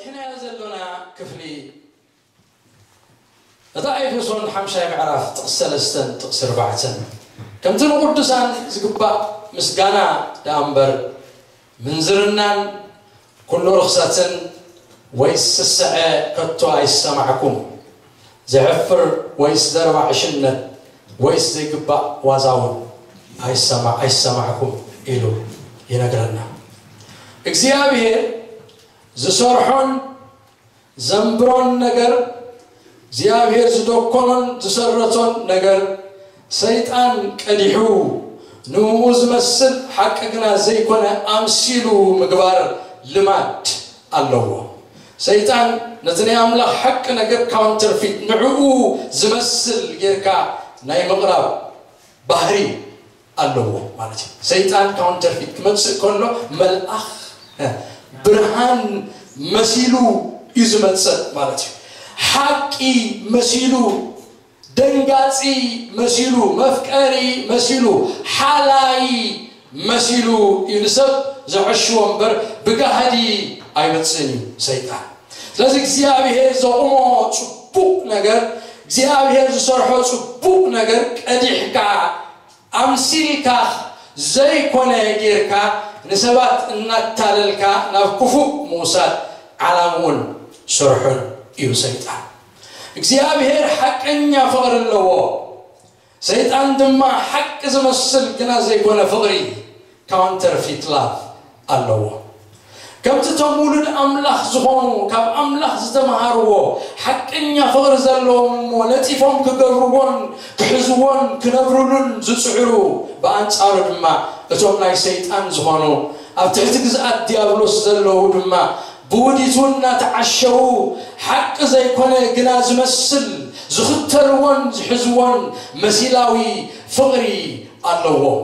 ሕናዮ ዘሎና ክፍሊ እታ ኤፌሶን ሓምሻይ ምዕራፍ ጥቕሲ ሰለስተን ጥቕሲ ኣርባዕተን ከምቲ ንቕዱሳን ዝግባእ ምስጋና ደኣ እምበር ምንዝርናን ኩሉ ርኽሰትን ወይስ ስስዐ ከቶ ኣይሰማዕኩም። ዘሕፍር ወይስ ዘረባ ዕሽነት ወይስ ዘይግባእ ዋዛ እውን ኣይሰማ- ኣይሰማዕኩም ኢሉ ይነግረና። እግዚኣብሔር ዝሰርሖን ዘንብሮን ነገር እግዚኣብሔር ዝደኮኖን ዝሰረቶን ነገር ሰይጣን ቀዲሑ ንኡ ዝመስል ሓቂ ግና ዘይኮነ ኣምሲሉ ምግባር ልማድ ኣለዎ። ሰይጣን ነቲ ናይ ኣምላኽ ሓቂ ነገር ካውንተርፊት ንዕኡ ዝመስል ጌርካ ናይ ምቕራብ ባህሪ ኣለዎ ማለት እዩ። ሰይጣን ካውንተርፊት ክመጽእ ከሎ መልኣኽ ብርሃን መሲሉ እዩ ዝመጽእ ማለት እዩ። ሓቂ መሲሉ፣ ደንጋጺ መሲሉ፣ መፍቀሪ መሲሉ፣ ሓላይ መሲሉ እዩ ንሰብ ዘዐሽዎ እምበር ብጋህዲ ኣይመጽእን እዩ ሰይጣን። ስለዚ እግዚኣብሔር ዘቑሞ ጽቡቕ ነገር፣ እግዚኣብሔር ዝሰርሖ ጽቡቕ ነገር ቀዲሕካ ኣምሲልካ ዘይኮነ ጌርካ ንሰባት እናታለልካ ናብ ክፉእ ምውሳድ ዓላምኡን ስርሑን እዩ ሰይጣን። እግዚኣብሔር ሓቀኛ ፍቕሪ ኣለዎ። ሰይጣን ድማ ሓቂ ዝመስል ግና ዘይኮነ ፍቕሪ፣ ካውንተርፊት ላቭ፣ ኣለዎ። ከምቲ እቶም ውሉድ ኣምላኽ ዝኾኑ ካብ ኣምላኽ ዝተምሃርዎ ሓቀኛ ፍቕሪ ዘለዎም እሞ ለጢፎም ክገብርዎን ክሕዝዎን ክነብርሉን ዝጽዕሩ፣ ብኣንጻሩ ድማ እቶም ናይ ሰይጣን ዝኾኑ ኣብ ትሕቲ ግዝኣት ዲያብሎስ ዘለዉ ድማ ብውዲቱ እናተዓሸዉ ሓቂ ዘይኮነ ግና ዝመስል ዝኽተልዎን ዝሕዝዎን መሲላዊ ፍቕሪ ኣለዎም።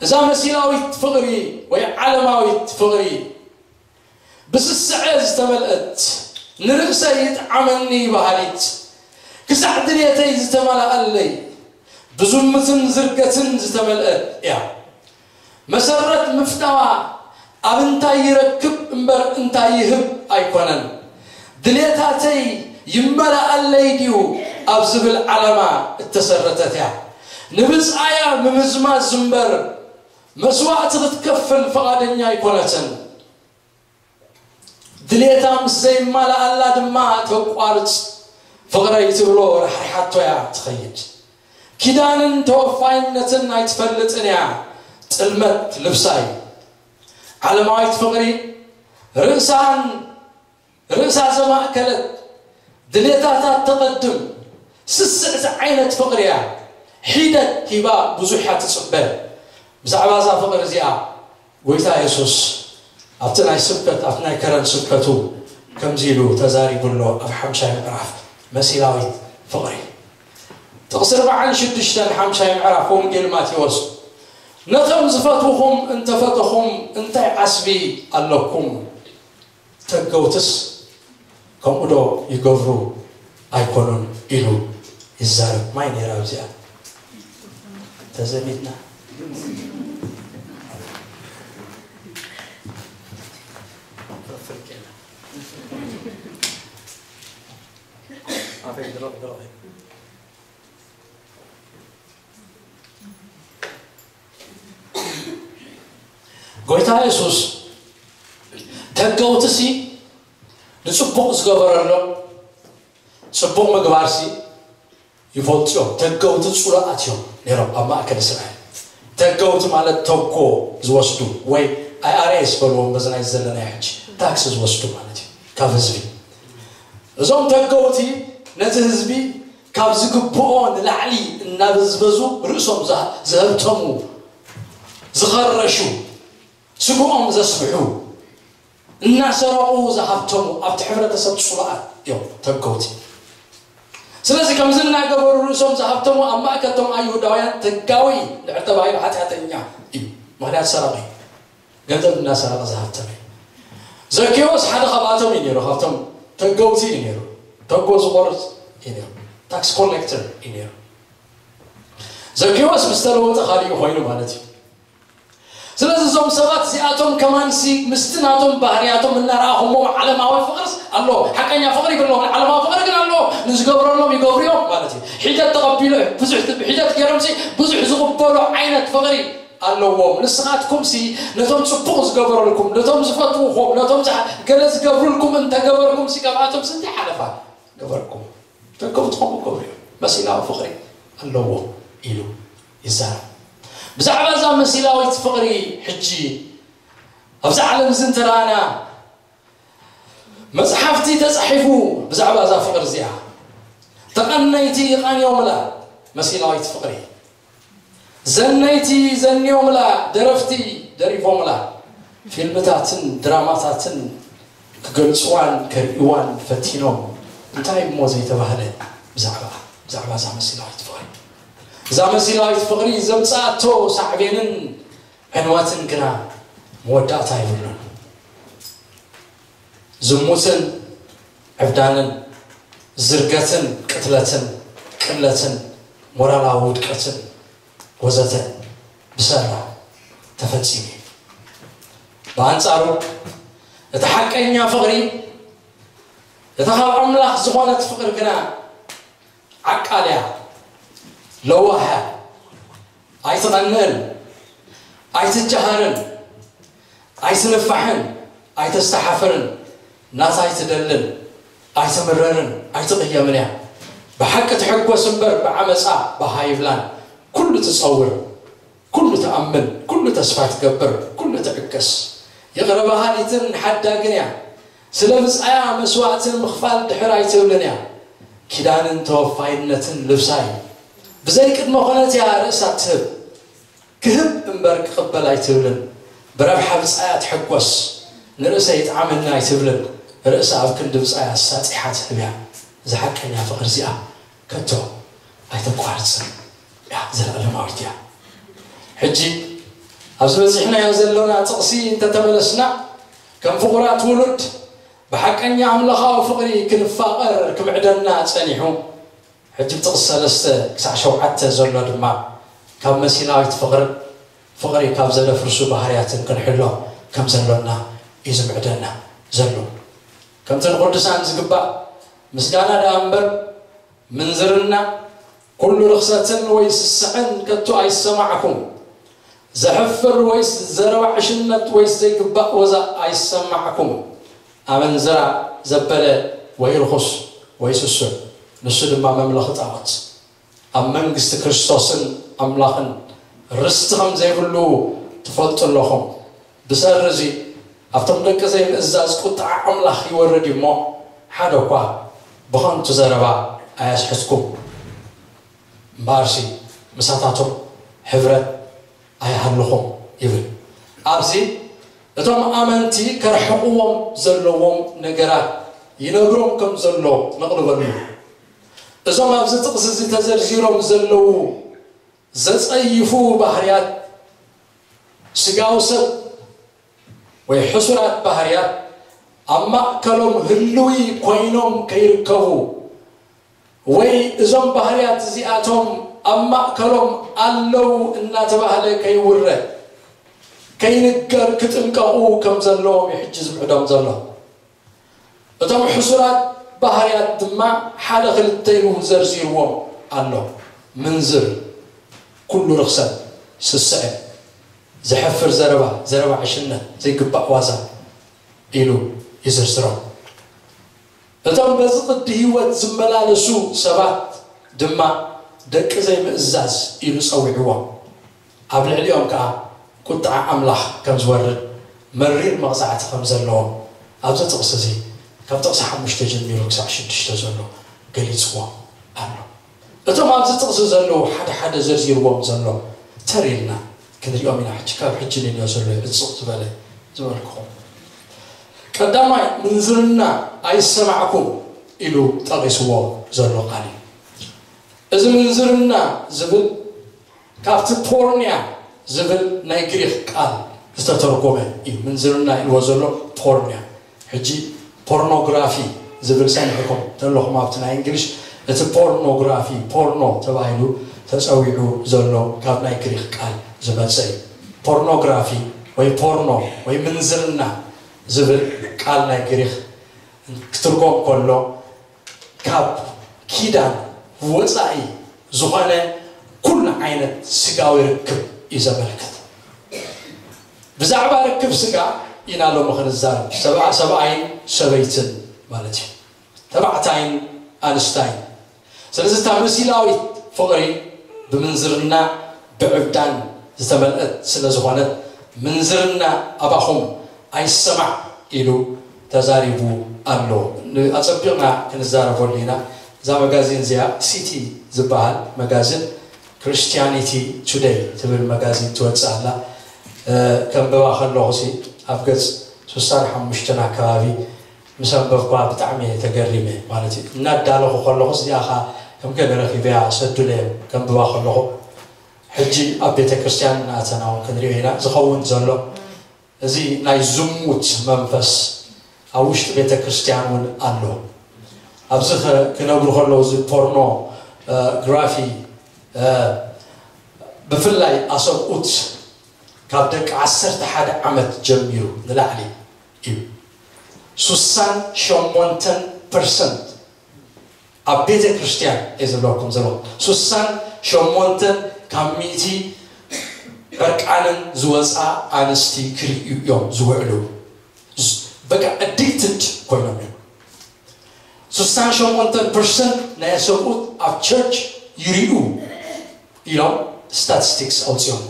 እዛ መሲላዊት ፍቕሪ ወይ ዓለማዊት ፍቕሪ ብስስዐ ዝተመልአት፣ ንርእሰይ ይጥዓመኒ በሃሊት፣ ክሳዕ ድሌተይ ዝተመልኣለይ፣ ብዝሙትን ዝርገትን ዝተመልአት እያ። መሰረት ምፍታዋ ኣብ እንታይ ይረክብ እምበር እንታይ ይህብ ኣይኮነን። ድሌታተይ ይመልኣለይ ድዩ ኣብ ዝብል ዓላማ እተሰረተት እያ። ንብጻያ ምምዝማዝ እምበር መስዋእቲ ክትከፍል ፍቓደኛ ኣይኮነትን። ድሌታ ምስ ዘይማልኣላ ድማ ተቋርጽ፣ ፍቕረይ ትብሎ ርሓርሓቶ እያ ትኸይድ። ኪዳንን ተወፋይነትን ኣይትፈልጥን እያ፣ ጥልመት ልብሳ እዩ። ዓለማዊት ፍቕሪ ርእሳን ርእሳ ዘማእከለት ድሌታታ ተቐድም ስስዕቲ ዓይነት ፍቕሪ እያ። ሒደት ሂባ ብዙሕ እያ ትጽበ። ብዛዕባ እዛ ፍቕሪ እዚኣ ጎይታ የሱስ ኣብቲ ናይ ስብከት ኣብቲ ናይ ከረን ስብከቱ ከምዚ ኢሉ ተዛሪቡ ኣሎ። ኣብ ሓምሻይ ምዕራፍ መሲላዊት ፍቕሪ ጥቕሲ ኣርባዓን ሽዱሽተን ሓምሻይ ምዕራፍ ወንጌል ማቴዎስ፣ ነቶም ዝፈትውኹም እንተፈተኹም እንታይ ዓስቢ ኣለኩም? ተገውትስ ከምኡ ዶ ይገብሩ ኣይኮኑን ኢሉ ይዛረብ። ማይ ነይራ ኣብዚኣ ተዘሚትና ኣፈይ ድረቕ ድረቕ ጎይታ የሱስ ተገውትሲ ንጽቡቕ ዝገበረሎም ጽቡቕ ምግባርሲ ይፈልጡ እዮም። ተገውቲ ጽሉኣት እዮም ነይሮም ኣብ ማእከል እስራኤል። ተገውቲ ማለት ተኮ ዝወስዱ ወይ ኣይ ኣር ኤስ በልዎም በዚ ናይ ዘለናዮ ሕጂ ታክሲ ዝወስዱ ማለት እዩ ካብ ህዝቢ። እዞም ተገውቲ ነቲ ህዝቢ ካብ ዝግብኦ ንላዕሊ እናበዝበዙ ርእሶም ዝሃ- ዝህብተሙ ዝኸረሹ ስግኦም ዘስብሑ እናሰረቑ ዝሃብተሙ ኣብቲ ሕብረተሰብ ጽሉኣት እዮም ተገውቲ። ስለዚ ከምዚ እናገበሩ ርእሶም ዝሃብተሙ ኣብ ማእከል እቶም ኣይሁዳውያን ተጋዊ ድሕር ተባሂሉ ሓጢኣተኛ እዩ። ምክንያት ሰራቂ እዩ። ገንዘብ እናሰረቐ ዝሃብተመ እዩ። ዘኬዎስ ሓደ ካብኣቶም እዩ ነይሩ። ካብቶም ተገውቲ እዩ ነይሩ። ተጎ ዝቆርፅ እዩ ነይሩ። ታክስ ኮሌክተር እዩ ነይሩ። ዘኬዎስ ምስ ተለወጠ ካሊእ ኮይኑ ማለት እዩ። ስለዚ እዞም ሰባት እዚኣቶም ከማንሲ ምስቲ ናቶም ባህርያቶም እናረኣኹሞም፣ ዓለማዊ ፍቕርስ ኣለዎም። ሓቀኛ ፍቕሪ የብሎምን፣ ዓለማዊ ፍቕሪ ግን ኣለዎም። ንዝገብረሎም ይገብሩ እዮም ማለት እዩ። ሒደት ተቐቢሎ ብዙሕ ሒደት ገይሮምሲ ብዙሕ ዝቕበሉ ዓይነት ፍቕሪ ኣለዎም። ንስኻትኩምሲ ነቶም ጽቡቕ ዝገበረልኩም፣ ነቶም ዝፈትውኹም፣ ነቶም ዝሓ- ገለ ዝገብሩልኩም እንተገበርኩምሲ፣ ካብኣቶም ስንታይ ሓለፋ ገበርኩም? ደገፉ ትኸውን ክገብሩ እዮም። መሲላዊ ፍቕሪ ኣለዎም ኢሉ ይዛረብ። ብዛዕባ እዛ መሲላዊት ፍቕሪ ሕጂ ኣብዚ ዓለም እዚ እንተረኣና፣ መጽሓፍቲ ተጻሒፉ ብዛዕባ እዛ ፍቕሪ እዚኣ። ተቐነይቲ ይቐንዮምላ፣ መሲላዊት ፍቕሪ። ዘነይቲ ዘንዮምላ፣ ደረፍቲ ደሪፎምላ። ፊልምታትን ድራማታትን ክገልጽዋን ከርእይዋን ፈቲኖም። እንታይ እሞ ዘይተባህለ ብዛዕባ፣ ብዛዕባ እዛ መሲላዊት ፍቕሪ። እዛ መሲላዊት ፍቕሪ ዘምጽኣቶ ሳዕቤንን ዕንወትን ግና መወዳእታ የብሉን። ዝሙትን ዕብዳንን፣ ዝርገትን ቅትለትን፣ ቅለትን፣ ሞራላዊ ውድቀትን ወዘተ ብሰራ ተፈጺሙ እዩ። ብኣንጻሩ፣ እቲ ሓቀኛ ፍቕሪ፣ እታ ካብ ኣምላኽ ዝኾነት ፍቕሪ ግና ዓቃል እያ፣ ለዋህ እያ፣ ኣይትቐንእን፣ ኣይትጀሃርን፣ ኣይትንፋሕን፣ ኣይተስተሓፍርን፣ ናታ ኣይትደልን፣ ኣይትምረርን፣ ኣይትቕየምን እያ። ብሓቂ ትሕጎስ እምበር ብዓመጻ ባህ ኣይብላን። ኩሉ ትጸውር፣ ኩሉ ትኣምን፣ ኩሉ ተስፋ ትገብር፣ ኩሉ ትዕገስ። ይቕረ በሃሊትን ሓዳግን እያ። ስለ ብጻያ መስዋእትን ምኽፋል ድሕር ኣይትብልን እያ። ኪዳንን ተወፋይነትን ልብሳ እዩ። ብዘይ ቅድመ ኩነት እያ ርእሳ ትህብ። ክህብ እምበር ክቕበል ኣይትብልን። ብረብሓ ብጻያ ትሕጎስ። ንርእሰይ ይጥዓመኒ ኣይትብልን። ርእሳ ኣብ ክንዲ ብጻያ ኣሳጢሓ ትህብ እያ። እዛ ሓቀኛ ፍቕሪ እዚኣ ከቶ ኣይተቋርጽን እያ፣ ዘለኣለማዊት እያ። ሕጂ ኣብዚ በጺሕናዮ ዘሎና ጥቕሲ እንተተመለስና፣ ከም ፍቑራት ውሉድ ብሓቀኛ ኣምላኻዊ ፍቕሪ ክንፋቐር ክምዕደና ጸኒሑ። ሕጂ ጥቕሲ ሰለስተ ክሳዕ ሸውዓተ ዘሎ ድማ ካብ መሲላዊት ፍቕርን ፍቕሪ ካብ ዘደፍርሱ ባህርያትን ክንሕሎ ከም ዘሎና እዩ ዝምዕደና ዘሎ። ከምቲ ንቕዱሳን ዝግባእ ምስጋና ደኣ እምበር ምንዝርና፣ ኩሉ ርኽሰትን ወይ ስስዐን ከቶ ኣይሰማዕኩም። ዘሕፍር ወይስ ዘረባ ዕሽነት ወይስ ዘይግባእ ወዛ ኣይሰማዕኩም። ኣመንዝራ፣ ዘበለ ወይ ርኹስ ወይ ስሱዕ፣ ንሱ ድማ መምለኺ ጣዖት፣ ኣብ መንግስቲ ክርስቶስን ኣምላኽን ርስቲ ከም ዘይብሉ ትፈልጡ ኣለኹም። ብሰሪ እዚ ኣብቶም ደቂ ዘይምእዛዝ ቁጥዓ ኣምላኽ ይወርድ እዩ እሞ፣ ሓደ እኳ ብኸንቱ ዘረባ ኣየስሕትኩም። እምበኣርሲ ምሳታቶም ሕብረት ኣይሃልኹም ይብል። ኣብዚ እቶም ኣመንቲ ከርሕቕዎም ዘለዎም ነገራት ይነግሮም ከም ዘሎ ነቕርበሉ። እዞም ኣብዚ ጥቕሲ እዚ ተዘርዚሮም ዘለዉ ዘጸይፉ ባህርያት፣ ስጋዊ ሰብ ወይ ሕሱራት ባህርያት ኣብ ማእከሎም ህልዊ ኮይኖም ከይርከቡ፣ ወይ እዞም ባህርያት እዚኣቶም ኣብ ማእከሎም ኣለዉ እናተባህለ ከይውረ፣ ከይንገር ክጥንቀቑ ከም ዘለዎም እዩ ሕጂ ዝምዕዶም ዘሎ። እቶም ሕሱራት ባህርያት ድማ ሓደ ክልተ ኢሉ ዘርዚርዎም ኣሎ። ምንዝር፣ ኩሉ ርኽሰት፣ ስስዐ፣ ዘሕፍር ዘረባ፣ ዘረባ ዕሽነት፣ ዘይግባእ ዋዛ ኢሉ ይዝርዝሮም። እቶም በዚ ቅዲ ህይወት ዝመላለሱ ሰባት ድማ ደቂ ዘይምእዛዝ ኢሉ ጸዊዕዎም። ኣብ ልዕሊኦም ከኣ ቁጥዓ ኣምላኽ ከም ዝወርድ፣ መሪር መቕጻዕቲ ከም ዘለዎም ኣብዚ ጥቕሲ እዚ፣ ካብ ጥቕሲ ሓሙሽተ ጀሚሩ ክሳዕ ሽዱሽተ ዘሎ ገሊጽዎ ኣሎ። እቶም ኣብዚ ጥቕሲ ዘለዉ ሓደ ሓደ ዘርዚርዎም ዘሎ ተር ኢልና ክንሪኦም ኢና። ሕጂ ካብ ሕጂ ንንዮ ዘሎ እዩ ዕጽቕ ዝበለ ዝበልኩኹም። ቀዳማይ፣ ምንዝርና ኣይሰማዕኩም ኢሉ ጠቒስዎ ዘሎ ቃል እዩ። እዚ ምንዝርና ዝብል ካብቲ ፖርንያ ዝብል ናይ ግሪኽ ቃል ዝተተርጎመ እዩ። ምንዝርና ኢልዎ ዘሎ ፖርንያ። ሕጂ ፖርኖግራፊ ዝብል ሰሚዕኩም ተለኹም ኣብቲ ናይ እንግሊሽ፣ እቲ ፖርኖግራፊ፣ ፖርኖ ተባሂሉ ተጸዊዑ ዘሎ ካብ ናይ ግሪኽ ቃል ዝመጸ እዩ። ፖርኖግራፊ ወይ ፖርኖ ወይ ምንዝርና ዝብል ቃል ናይ ግሪኽ ክትርጎም ከሎ ካብ ኪዳን ወፃኢ ዝኾነ ኩሉ ዓይነት ስጋዊ ርክብ እዩ ዘመልክት። ብዛዕባ ርክብ ስጋ ኢና ሎሚ ክንዛረብ፣ ሰብኣ- ሰብኣይን ሰበይትን ማለት እዩ፣ ተባዕታይን ኣንስታይን። ስለዚ እታ መሲላዊት ፍቕሪ ብምንዝርና ብዕብዳን ዝተመልአት ስለ ዝኾነት ምንዝርና ኣባኹም ኣይሰማዕ ኢሉ ተዛሪቡ ኣሎ። ን- ኣጸቢቕና ክንዛረበሉ ኢና። እዛ መጋዚን እዚኣ ሲቲ ዝበሃል መጋዚን ክርስቲያኒቲ ቱደይ ትብል መጋዚን ትወጽእ ኣላ። እ፣ ከንብባ ከለኹ ሲ ኣብ ገጽ ስሳን ሓሙሽተን ኣካባቢ ምስ ኣንበብኳ ብጣዕሚ እየ ተገሪመ ማለት እዩ። እናዳለኹ ከለኹ እዚኣ ኸ ከም ገለ ረኺበያ ሰዱለ እየ ከንብባ ከለኹ ሕጂ ኣብ ቤተ ክርስቲያን እናኣተና እውን ክንሪኦ ኢና ዝኸውን ዘሎ እዚ ናይ ዝሙት መንፈስ ኣብ ውሽጢ ቤተ ክርስቲያን እውን ኣሎ። ኣብዚ ኸ- ክነብሩ ከለዉ እዚ ፖርኖ እ፣ ግራፊ እ፣ ብፍላይ ኣሰብኡት ካብ ደቂ ዓሰርተ ሓደ ዓመት ጀሚሩ ንላዕሊ እዩ። ሱሳን ሸሞንተን ፐርሰንት ኣብ ቤተ ክርስቲያን እየ ዝብለኩም ዘሎ ሱሳን ሸሞንተን ካብ ሚእቲ ዕርቃነን ዝወፃ ኣንስቲ ክርእዩ እዮም ዝውዕሉ። በቃ ኣዲክትድ ኮይኖም እዮም። ስሳን ሸሞንተን ፐርሰንት ናይ ሰብኡት ኣብ ቸርች ይርእዩ ኢሎም ስታቲስቲክስ ኣውፅኦም።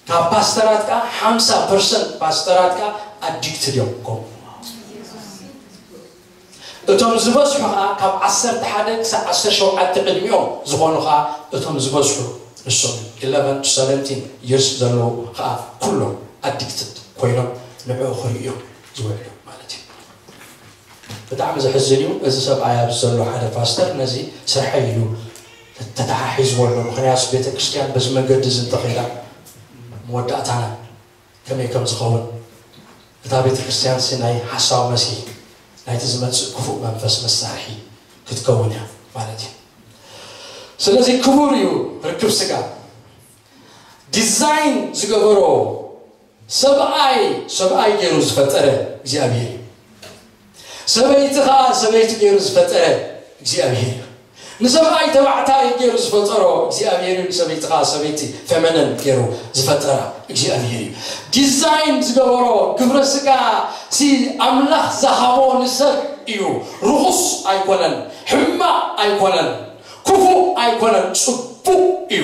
ካብ ፓስተራት ከዓ ሓምሳ ፐርሰንት ፓስተራት ከዓ ኣዲክትድ እዮም። ከምኡ እቶም ዝበዝሑ ከዓ ካብ ዓሰርተ ሓደ ክሳብ ዓሰርተ ሸውዓተ ዕድሚኦም ዝኾኑ ከዓ እቶም ዝበዝሑ ንሶም ኢለቨን to ሰቨንቲን ይርስ ዘለዉ ከዓ ኩሎም ኣዲክትድ ኮይኖም ንዕኡ ክርእዮም ዝውዕሉ ማለት እዩ። ብጣዕሚ ዘሕዝን እዩ። እዚ ሰብኣይ ኣብዚ ዘሎ ሓደ ፓስተር ነዚ ስርሐይ ኢሉ ተተሓሒዝዎ ኣሎ። ምክንያቱ ቤተ ክርስቲያን በዚ መንገዲ እዚ እንተኸይዳ መወዳእታና ከመይ ከም ዝኸውን እታ ቤተ ክርስቲያን ሲ ናይ ሓሳዊ መሲሕ ናይቲ ዝመፅእ ክፉእ መንፈስ መሳርሒ ክትከውን እያ ማለት እዩ። ስለዚ ክቡር እዩ ርክብ ስጋ ዲዛይን ዝገበሮ ሰብኣይ ሰብኣይ ገይሩ ዝፈጠረ እግዚኣብሔር እዩ። ሰበይቲ ከዓ ሰበይቲ ገይሩ ዝፈጠረ እግዚኣብሔር እዩ። ንሰብኣይ ተባዕታይ ገይሩ ዝፈጠሮ እግዚኣብሔር እዩ። ንሰበይቲ ከዓ ሰበይቲ ፌመነን ገይሩ ዝፈጠራ እግዚኣብሔር እዩ። ዲዛይን ዝገበሮ ግብረ ስጋ ሲ ኣምላኽ ዝሃቦ ንሰብ እዩ። ርኹስ ኣይኮነን፣ ሕማቕ ኣይኮነን፣ ክፉእ ኣይኮነን፣ ጽቡቕ እዩ።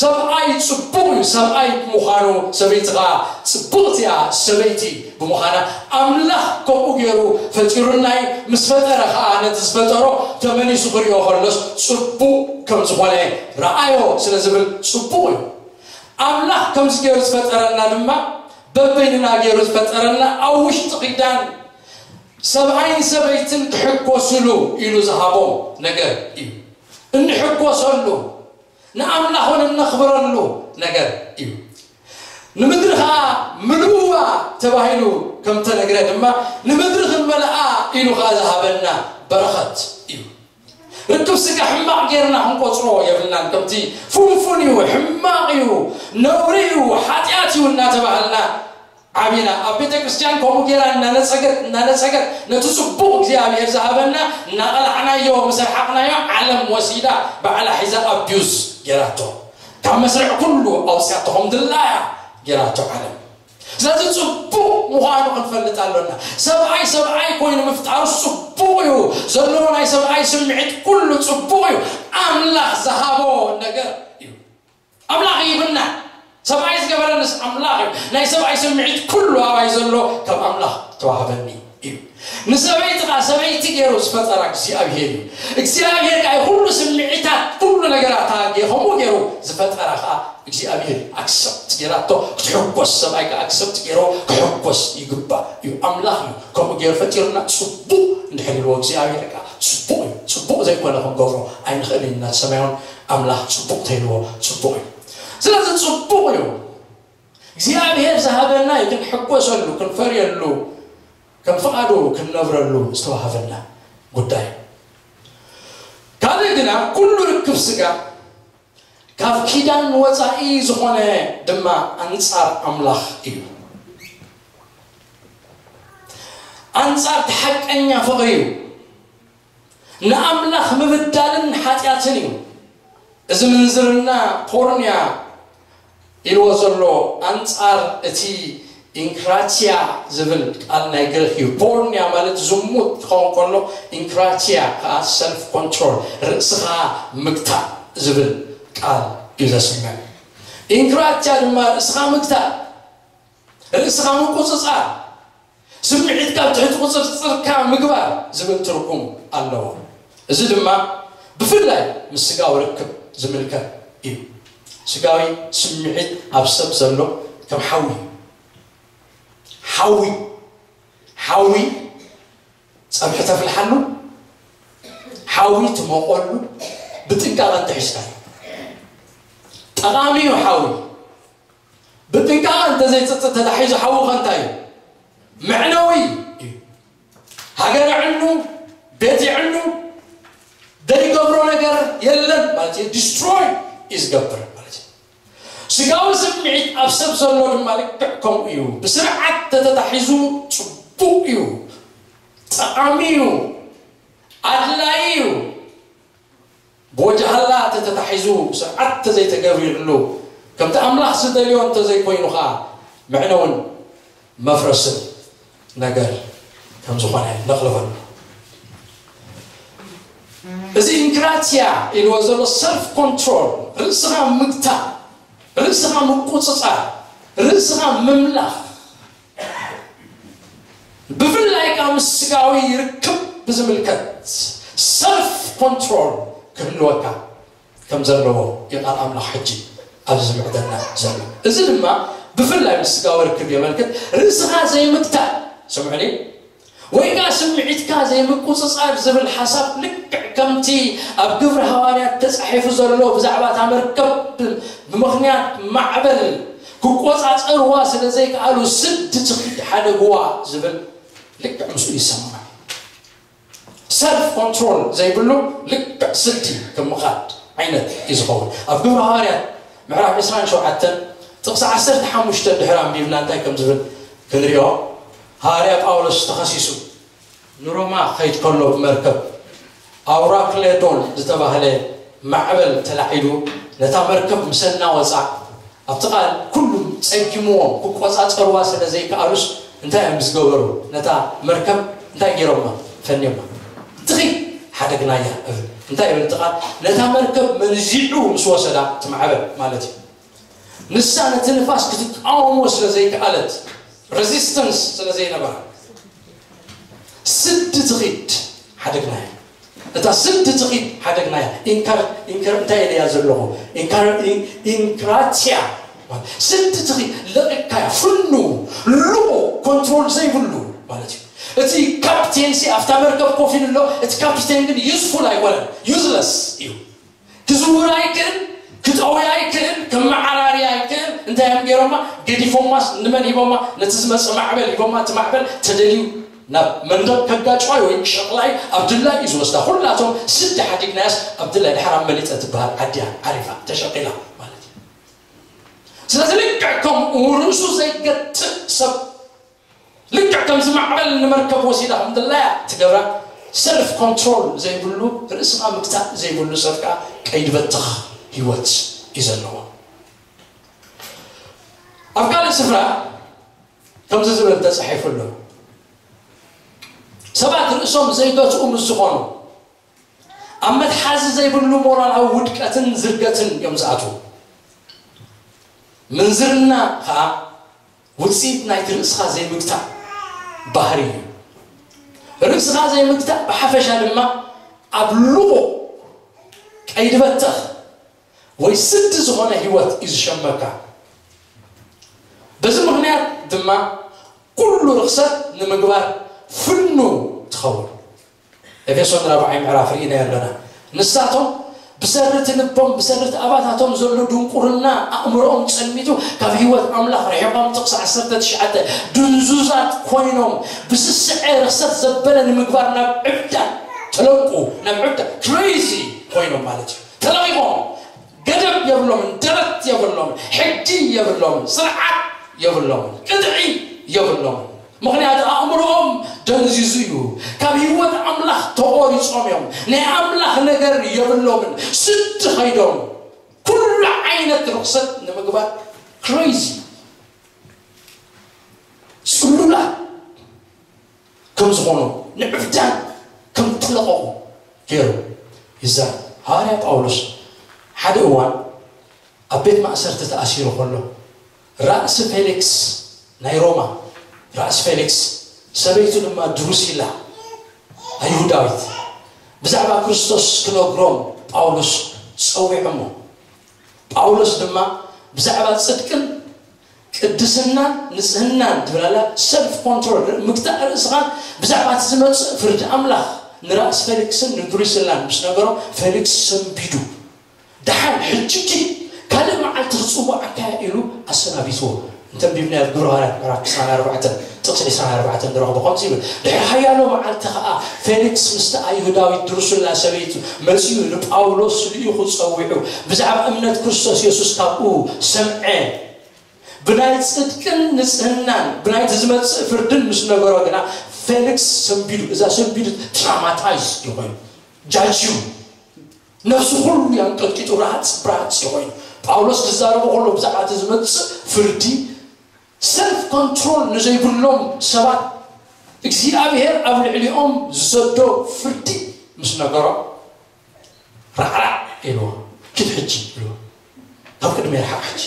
ሰብኣይ ጽቡቕ እዩ። ሰብኣይ ብምዃኑ ሰበይቲ ኸዓ ጽቡቕቲ እያ። ሰበይቲ ብምዃና ኣምላኽ ከምኡ ገይሩ ፈጢሩና እዩ። ምስ ፈጠረ ኸዓ ነቲ ዝፈጠሮ ተመሊሱ ክሪኦ ከሎስ ጽቡቕ ከም ዝኾነ ረኣዮ ስለ ዝብል ጽቡቕ እዩ። ኣምላኽ ከምዚ ገይሩ ዝፈጠረና ድማ በበይንና ገይሩ ዝፈጠረና ኣብ ውሽጢ ኪዳን ሰብኣይን ሰበይትን ክሕጎስሉ ኢሉ ዝሃቦም ነገር እዩ። እንሕጎሰሉ ንኣምላኽ እውን እነኽብረሉ ነገር እዩ። ንምድሪ ኸዓ ምልእዋ ተባሂሉ ከም ተነግረ ድማ ንምድሪ ክንመልኣ ኢሉ ኸዓ ዝሃበና በረኸት እዩ። ርክብ ስጋ ሕማቕ ጌርና ክንቆጽሮ የብልናን። ከምቲ ፍንፉን እዩ፣ ሕማቕ እዩ፣ ነውሪ እዩ፣ ሓጢኣት እዩ እናተባህልና ዓቢና ኣብ ቤተ ክርስቲያን ከምኡ ጌራ እናነጸገት እናነጸገት ነቲ ጽቡቕ እግዚኣብሔር ዝሃበና እናቐላዕናዮ ምስ ረሓቕናዮ ዓለም ወሲዳ ባዕላ ሒዛ ኣቢዩዝ ጌራቶ ካብ መስርዕ ኩሉ ኣውፅያቶ ከም ድላያ ጌራቶ ዓለም። ስለዚ ጽቡቕ ምዃኑ ክንፈልጥ ኣሎና። ሰብኣይ ሰብኣይ ኮይኑ ምፍጣሩ ጽቡቕ እዩ። ዘለዎ ናይ ሰብኣይ ስምዒት ኩሉ ጽቡቕ እዩ። ኣምላኽ ዝሃቦ ነገር እዩ። ኣምላኽ ይህብና። ሰብኣይ ዝገበረንስ ኣምላኽ እዩ። ናይ ሰብኣይ ስምዒት ኩሉ ኣባይ ዘሎ ካብ ኣምላኽ ተዋህበኒ እዩ። ንሰበይቲ ከዓ ሰበይቲ ገይሩ ዝፈጠራ እግዚኣብሔር እዩ። እግዚኣብሔር ከዓ ኩሉ ስምዒታት ኩሉ ነገራታ ገ- ከምኡ ገይሩ ዝፈጠራ ከዓ እግዚኣብሔር ኣክሰፕት ገይራቶ ክትሕጎስ ሰብኣይ ከዓ ኣክሰፕት ገይሮ ክሕጎስ ይግባእ እዩ። ኣምላኽ እዩ ከምኡ ገይሩ ፈጢሩና። ፅቡቅ እንድሕር ኢልዎ እግዚኣብሔር ከዓ ፅቡቅ እዩ። ፅቡቅ ዘይኮነ ክንገብሮ ኣይንኽእልን ኢና። ሰማያውን ኣምላኽ ጽቡቕ ተይልዎ ጽቡቕ እዩ። ስለዚ ጽቡቕ እዩ እግዚኣብሔር ዝሃበና እዩ ክንሕጎሰሉ ክንፈርየሉ ከም ፍቓዱ ክንነብረሉ ዝተዋሃበና ጉዳይ። ካልእ ግና ኩሉ ርክብ ስጋ ካብ ኪዳን ወፃኢ ዝኾነ ድማ ኣንፃር ኣምላኽ እዩ። ኣንፃር እቲ ሓቀኛ ፍቕሪ እዩ። ንኣምላኽ ምብዳልን ሓጢኣትን እዩ። እዚ ምንዝርና ፖርንያ ኢልዎ ዘሎ ኣንፃር እቲ ኢንክራቲያ ዝብል ቃል ናይ ግሪክ እዩ። ፖርንያ ማለት ዝሙት ክኸውን ከሎ፣ ኢንክራቲያ ከዓ ሰልፍ ኮንትሮል፣ ርእስኻ ምግታእ ዝብል ቃል እዩ ዘስምዕ። ኢንክራቲያ ድማ ርእስኻ ምግታእ፣ ርእስኻ ምቁፅፃር፣ ስምዒትካ ኣብ ትሕቲ ቁፅፅርካ ምግባር ዝብል ትርጉም ኣለዎ። እዚ ድማ ብፍላይ ምስ ስጋዊ ርክብ ዝምልከት እዩ። ስጋዊ ስምዒት ኣብ ሰብ ዘሎ ከም ሓዊ እዩ። ሓዊ ሓዊ ፀብሒ ተፍልሓሉ፣ ሓዊ ትሞቐሉ፣ ብጥንቃቐ እንተሒዝካዮ ጠቓሚ እዩ። ሓዊ ብጥንቃቐ እንተዘይፅፅእ ተታሒዙ ሓዊ ከ እንታይ እዩ? መዕነዊ እዩ። ሃገር የዕኑ፣ ቤት የዕኑ፣ ዘይገብሮ ነገር የለን ማለት እዩ። ዲስትሮይ እዩ ዝገብር ማለት እዩ። ስጋዊ ስምዒት ኣብ ሰብ ዘሎ ድማ ልክዕ ከምኡ እዩ። ብስርዓት ተተታሒዙ ፅቡቕ እዩ፣ ጠቓሚ እዩ፣ ኣድላይ እዩ። ብወጃሃላ ተተታሒዙ ስርዓት ተዘይተገቢርሉ፣ ከምቲ ኣምላኽ ዝደልዮ እንተዘይኮይኑ ኸዓ መዕነውን መፍረስን ነገር ከም ዝኾነ ነቕልበሉ። እዚ ኢንክራቲያ ኢልዎ ዘሎ ሰልፍ ኮንትሮል፣ ርእስኻ ምግታእ፣ ርእስኻ ምቁፅፃር፣ ርእስኻ ምምላኽ፣ ብፍላይ ከዓ ምስ ስጋዊ ርክብ ብዝምልከት ሰልፍ ኮንትሮል ክህልወካ ከም ዘለዎ እዩ ቃል ኣምላኽ ሕጂ ኣብዚ ዝምዕደና ዘሎ። እዚ ድማ ብፍላይ ምስ ስጋዊ ርክብ የመልክት። ርእስኻ ዘይምግታእ፣ ስምዑኒ፣ ወይ ከዓ ስምዒትካ ዘይምቁፅፃር ዝብል ሓሳብ ልክዕ ከምቲ ኣብ ግብሪ ሃዋርያት ተፃሒፉ ዘሎ ብዛዕባ እታ መርከብ ብምኽንያት ማዕበል ክቆፃፀርዋ ስለ ዘይከኣሉ ስዲ ትኽድ ሓደግዋ ዝብል ልክዕ ምስኡ ይሰማማዕ። ሰልፍ ኮንትሮል ዘይብሉ ልክዕ ስዲ ከም ምኻድ ዓይነት እዩ ዝኸውን። ኣብ ግብሪ ሃዋርያት ምዕራፍ ዕስራን ሸውዓተን ጥቕሲ ዓሰርተ ሓሙሽተ ድሕሪ ኣንቢብና እንታይ ከም ዝብል ክንሪኦ፣ ሃዋርያ ጳውሎስ ተኸሲሱ ንሮማ ኸይድ ከሎ ብመርከብ ኣውራክሌዶን ዝተባህለ ማዕበል ተላዒሉ ነታ መርከብ ምስ ኣናወጻ ኣብቲ ቃል ኩሉም ጸጊምዎም ክቆጻጸርዋ ስለ ዘይከኣሉስ እንታይ እዮም ዝገበሩ? ነታ መርከብ እንታይ ገይሮማ? ፈንዮማ። ትኺድ ሓደግናያ እብል። እንታይ ይብል እቲ ቃል? ነታ መርከብ መንዚዑ ምስ ወሰዳ እቲ ማዕበል ማለት እዩ። ንሳ ነቲ ንፋስ ክትቃወሞ ስለ ዘይከኣለት፣ ሬዚስተንስ ስለ ዘይነበራ፣ ስዲ ትኺድ ሓደግናያ። እታ ስዲ ትኺድ ሓደግናያ። ኢንካር ኢንካር እንታይ ኢለያ ዘለኹ? ኢንካር ኢን- ኢንክራቲያ ማለት ስዲ ትኺድ ለቂካያ ፍኑ ልቑ ኮንትሮል ዘይብሉ ማለት እዩ። እቲ ካፕቴን ሲ ኣብታ መርከብ ኮፍ ኢሉ ኣሎ። እቲ ካፕቴን ግን ዩዝፉል ኣይኮነን፣ ዩዝለስ እዩ። ክዝውር ኣይክእል፣ ክጠውይ ኣይክእል፣ ከመዓራርያ ኣይክእል። እንታይ እዮም ገይሮማ? ገዲፎማስ ንመን ሂቦማ? ነቲ ዝመፀ ማዕበል ሂቦማ። እቲ ማዕበል ተደልዩ ናብ መንደቕ ከጋጭዋይ ወይ ክሸቕላይ ኣብ ድላይ እዩ ዝወስዳ። ኩላቶም ስዲ ሓዲግናያስ ኣብ ድላይ ድሓር ኣብ መሊጠ ትበሃል ዓዲያ ዓሪፋ ተሸቂላ ማለት እዩ። ስለዚ ልክዕ ከምኡ ርእሱ ዘይገጥእ ሰብ ልክዕ ከምዚ ማዕበል ንመርከብ ወሲዳ ከም ድላያ ትገብራ ሰልፍ ኮንትሮል ዘይብሉ ርእስኻ ምግታእ ዘይብሉ ሰብ ከዓ ቀይዲ በትኽ ህይወት እዩ ዘለዎ። ኣብ ካልእ ስፍራ ከምዚ ዝብል ተጻሒፉ ኣሎ። ሰባት ርእሶም ዘይገትኡ ምስ ዝኾኑ ኣብ መትሓዚ ዘይብሉ ሞራላዊ ውድቀትን ዝርገትን እዮም ዝኣትዉ። ምንዝርና ከዓ ውፅኢት ናይቲ ርእስኻ ዘይምግታእ ባህሪ እዩ። ርእስኻ ዘይምግታእ ብሓፈሻ ድማ ኣብ ልቑቕ ቀይዲ በተኽ ወይ ስዲ ዝኾነ ህይወት እዩ ዝሸመካ። በዚ ምኽንያት ድማ ኩሉ ርኽሰት ንምግባር ፍኑ ትኸውን። ኤፌሶን ራብዓይ ምዕራፍ ርኢናዮ ኣለና። ንሳቶም ብሰሪ እቲ ልቦም ብሰሪ እቲ ኣባታቶም ዘሎ ድንቁርና ኣእምሮኦም ጸልሚቱ ካብ ህይወት ኣምላኽ ርሒቖም ጥቕሲ ዓሰርተ ትሽዓተ ድንዙዛት ኮይኖም ብስስዐ ርኽሰት ዘበለ ንምግባር ናብ ዕብዳን ተለቁ። ናብ ዕብዳን ክሬዚ ኮይኖም ማለት እዩ። ተለቒቖም ገደብ የብሎምን፣ ደረት የብሎምን፣ ሕጊ የብሎምን፣ ስርዓት የብሎምን፣ ቅጥዒ የብሎምን። ምኽንያቱ ኣእምሮኦም ደንዚዙ እዩ። ካብ ህይወት ኣምላኽ ተቖሪጾም እዮም። ናይ ኣምላኽ ነገር የብሎምን። ስዲ ኸይዶም ኩሉ ዓይነት ርኽሰት ንምግባር ክሬዚ ጽሉላት ከም ዝኾኑ፣ ንዕብዳን ከም ተለቐቑ ገይሩ ይዛረብ። ሃዋርያ ጳውሎስ ሓደ እዋን ኣብ ቤት ማእሰርቲ ተኣሲሩ ከሎ፣ ራእሲ ፌሊክስ ናይ ሮማ፣ ራእሲ ፌሊክስ፣ ሰበይቱ ድማ ድሩሲላ ኣይሁዳዊት፣ ብዛዕባ ክርስቶስ ክነግሮም ጳውሎስ ጸዊዖሞ። ጳውሎስ ድማ ብዛዕባ ጽድቅን ቅድስናን ንጽህናን ትብል ኣላ፣ ሰልፍ ኮንትሮል፣ ምግታእ ርእስኻን ብዛዕባ እቲ ዝመጽእ ፍርዲ ኣምላኽ ንራእሲ ፌሊክስን ንድሩሲላን ምስ ነገሮም፣ ፌሊክስ ሰንቢዱ። ደሓን ሕጂ ካልእ መዓልቲ ክጽውዓካ ኢሉ ኣሰናቢትዎ። እንተ ኣንቢብናዮ ኣብ ግብረ ሃዋርያት ምዕራፍ ዕስራን ኣርባዕተን ጥቕሲ ዕስራን ኣርባዕተን ንረኽቦ ከምዚ ይብል፣ ድሕሪ ሓያሎ መዓልቲ ኸኣ ፌሊክስ ምስቲ ኣይሁዳዊት ድሩስላ ሰበይቱ መጺኡ ንጳውሎስ ልኢኹ ጸዊዑ ብዛዕባ እምነት ክርስቶስ የሱስ ካብኡ ሰምዐ። ብናይ ጽድቅን ንጽህናን ብናይቲ ዝመጽእ ፍርድን ምስ ነገሮ ግና ፌሊክስ ሰንቢዱ፣ እዛ ሰንቢዱ ትራማታይዝ እዩ ኮይኑ ጃጅዩ ነፍሱ ኩሉ ያንቀጥቂጡ ራጽ ብራጽ ኮይኑ ጳውሎስ ክዛረቦ ከሎ ብዛዕባ እቲ ዝመጽእ ፍርዲ ሰልፍ ኮንትሮል ንዘይብሎም ሰባት እግዚኣብሔር ኣብ ልዕሊኦም ዝሰዶ ፍርዲ ምስ ነገሮ ራዕራዕ ኢልዎ ኪድ ሕጂ ኢልዎ ካብ ቅድሚ ርሓቕ ሕጂ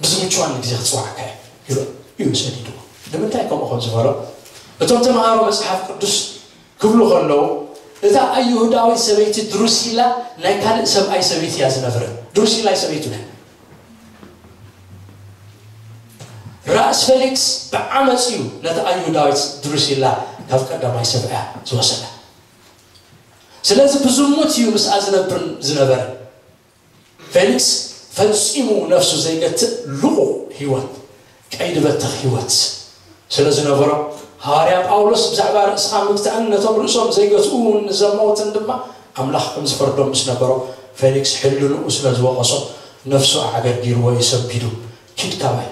ብዝምችዋኒ ግዜ ክፅዋዕካ እዩ ኢሉ እዩ ሰዲድዎ። ንምንታይ ከምኡ ከም ዝበሎ እቶም ተምሃሮ መፅሓፍ ቅዱስ ክብሉ ከለዉ እታ ኣይሁዳዊት ሰበይቲ ድሩሲላ ናይ ካልእ ሰብኣይ ሰበይቲ እያ ዝነብረ። ድሩሲላ ሰበይቱ ናይ ራእስ ፌሊክስ ብዓመፅ እዩ ነቲ ኣይሁዳዊት ድሩሲላ ካብ ቀዳማይ ሰብኣያ ዝወሰዳ። ስለዚ ብዝሙት እዩ ምስኣ ዝነብር ዝነበረ። ፌሊክስ ፈጺሙ ነፍሱ ዘይገትእ ልቑቕ ህይወት፣ ቀይዲ በተኽ ህይወት ስለ ዝነበሮ፣ ሃዋርያ ጳውሎስ ብዛዕባ ርእስኻ ምግታእን ነቶም ርእሶም ዘይገትኡ እውን ንዘመውትን ድማ ኣምላኽ ከም ዝፈርዶም ምስ ነገሮ፣ ፌሊክስ ሕልንኡ ስለ ዝወቐሶ፣ ነፍሱ ኣዕገርጊርዎ እዩ ሰቢዱ፣ ኪድ ካባይ፣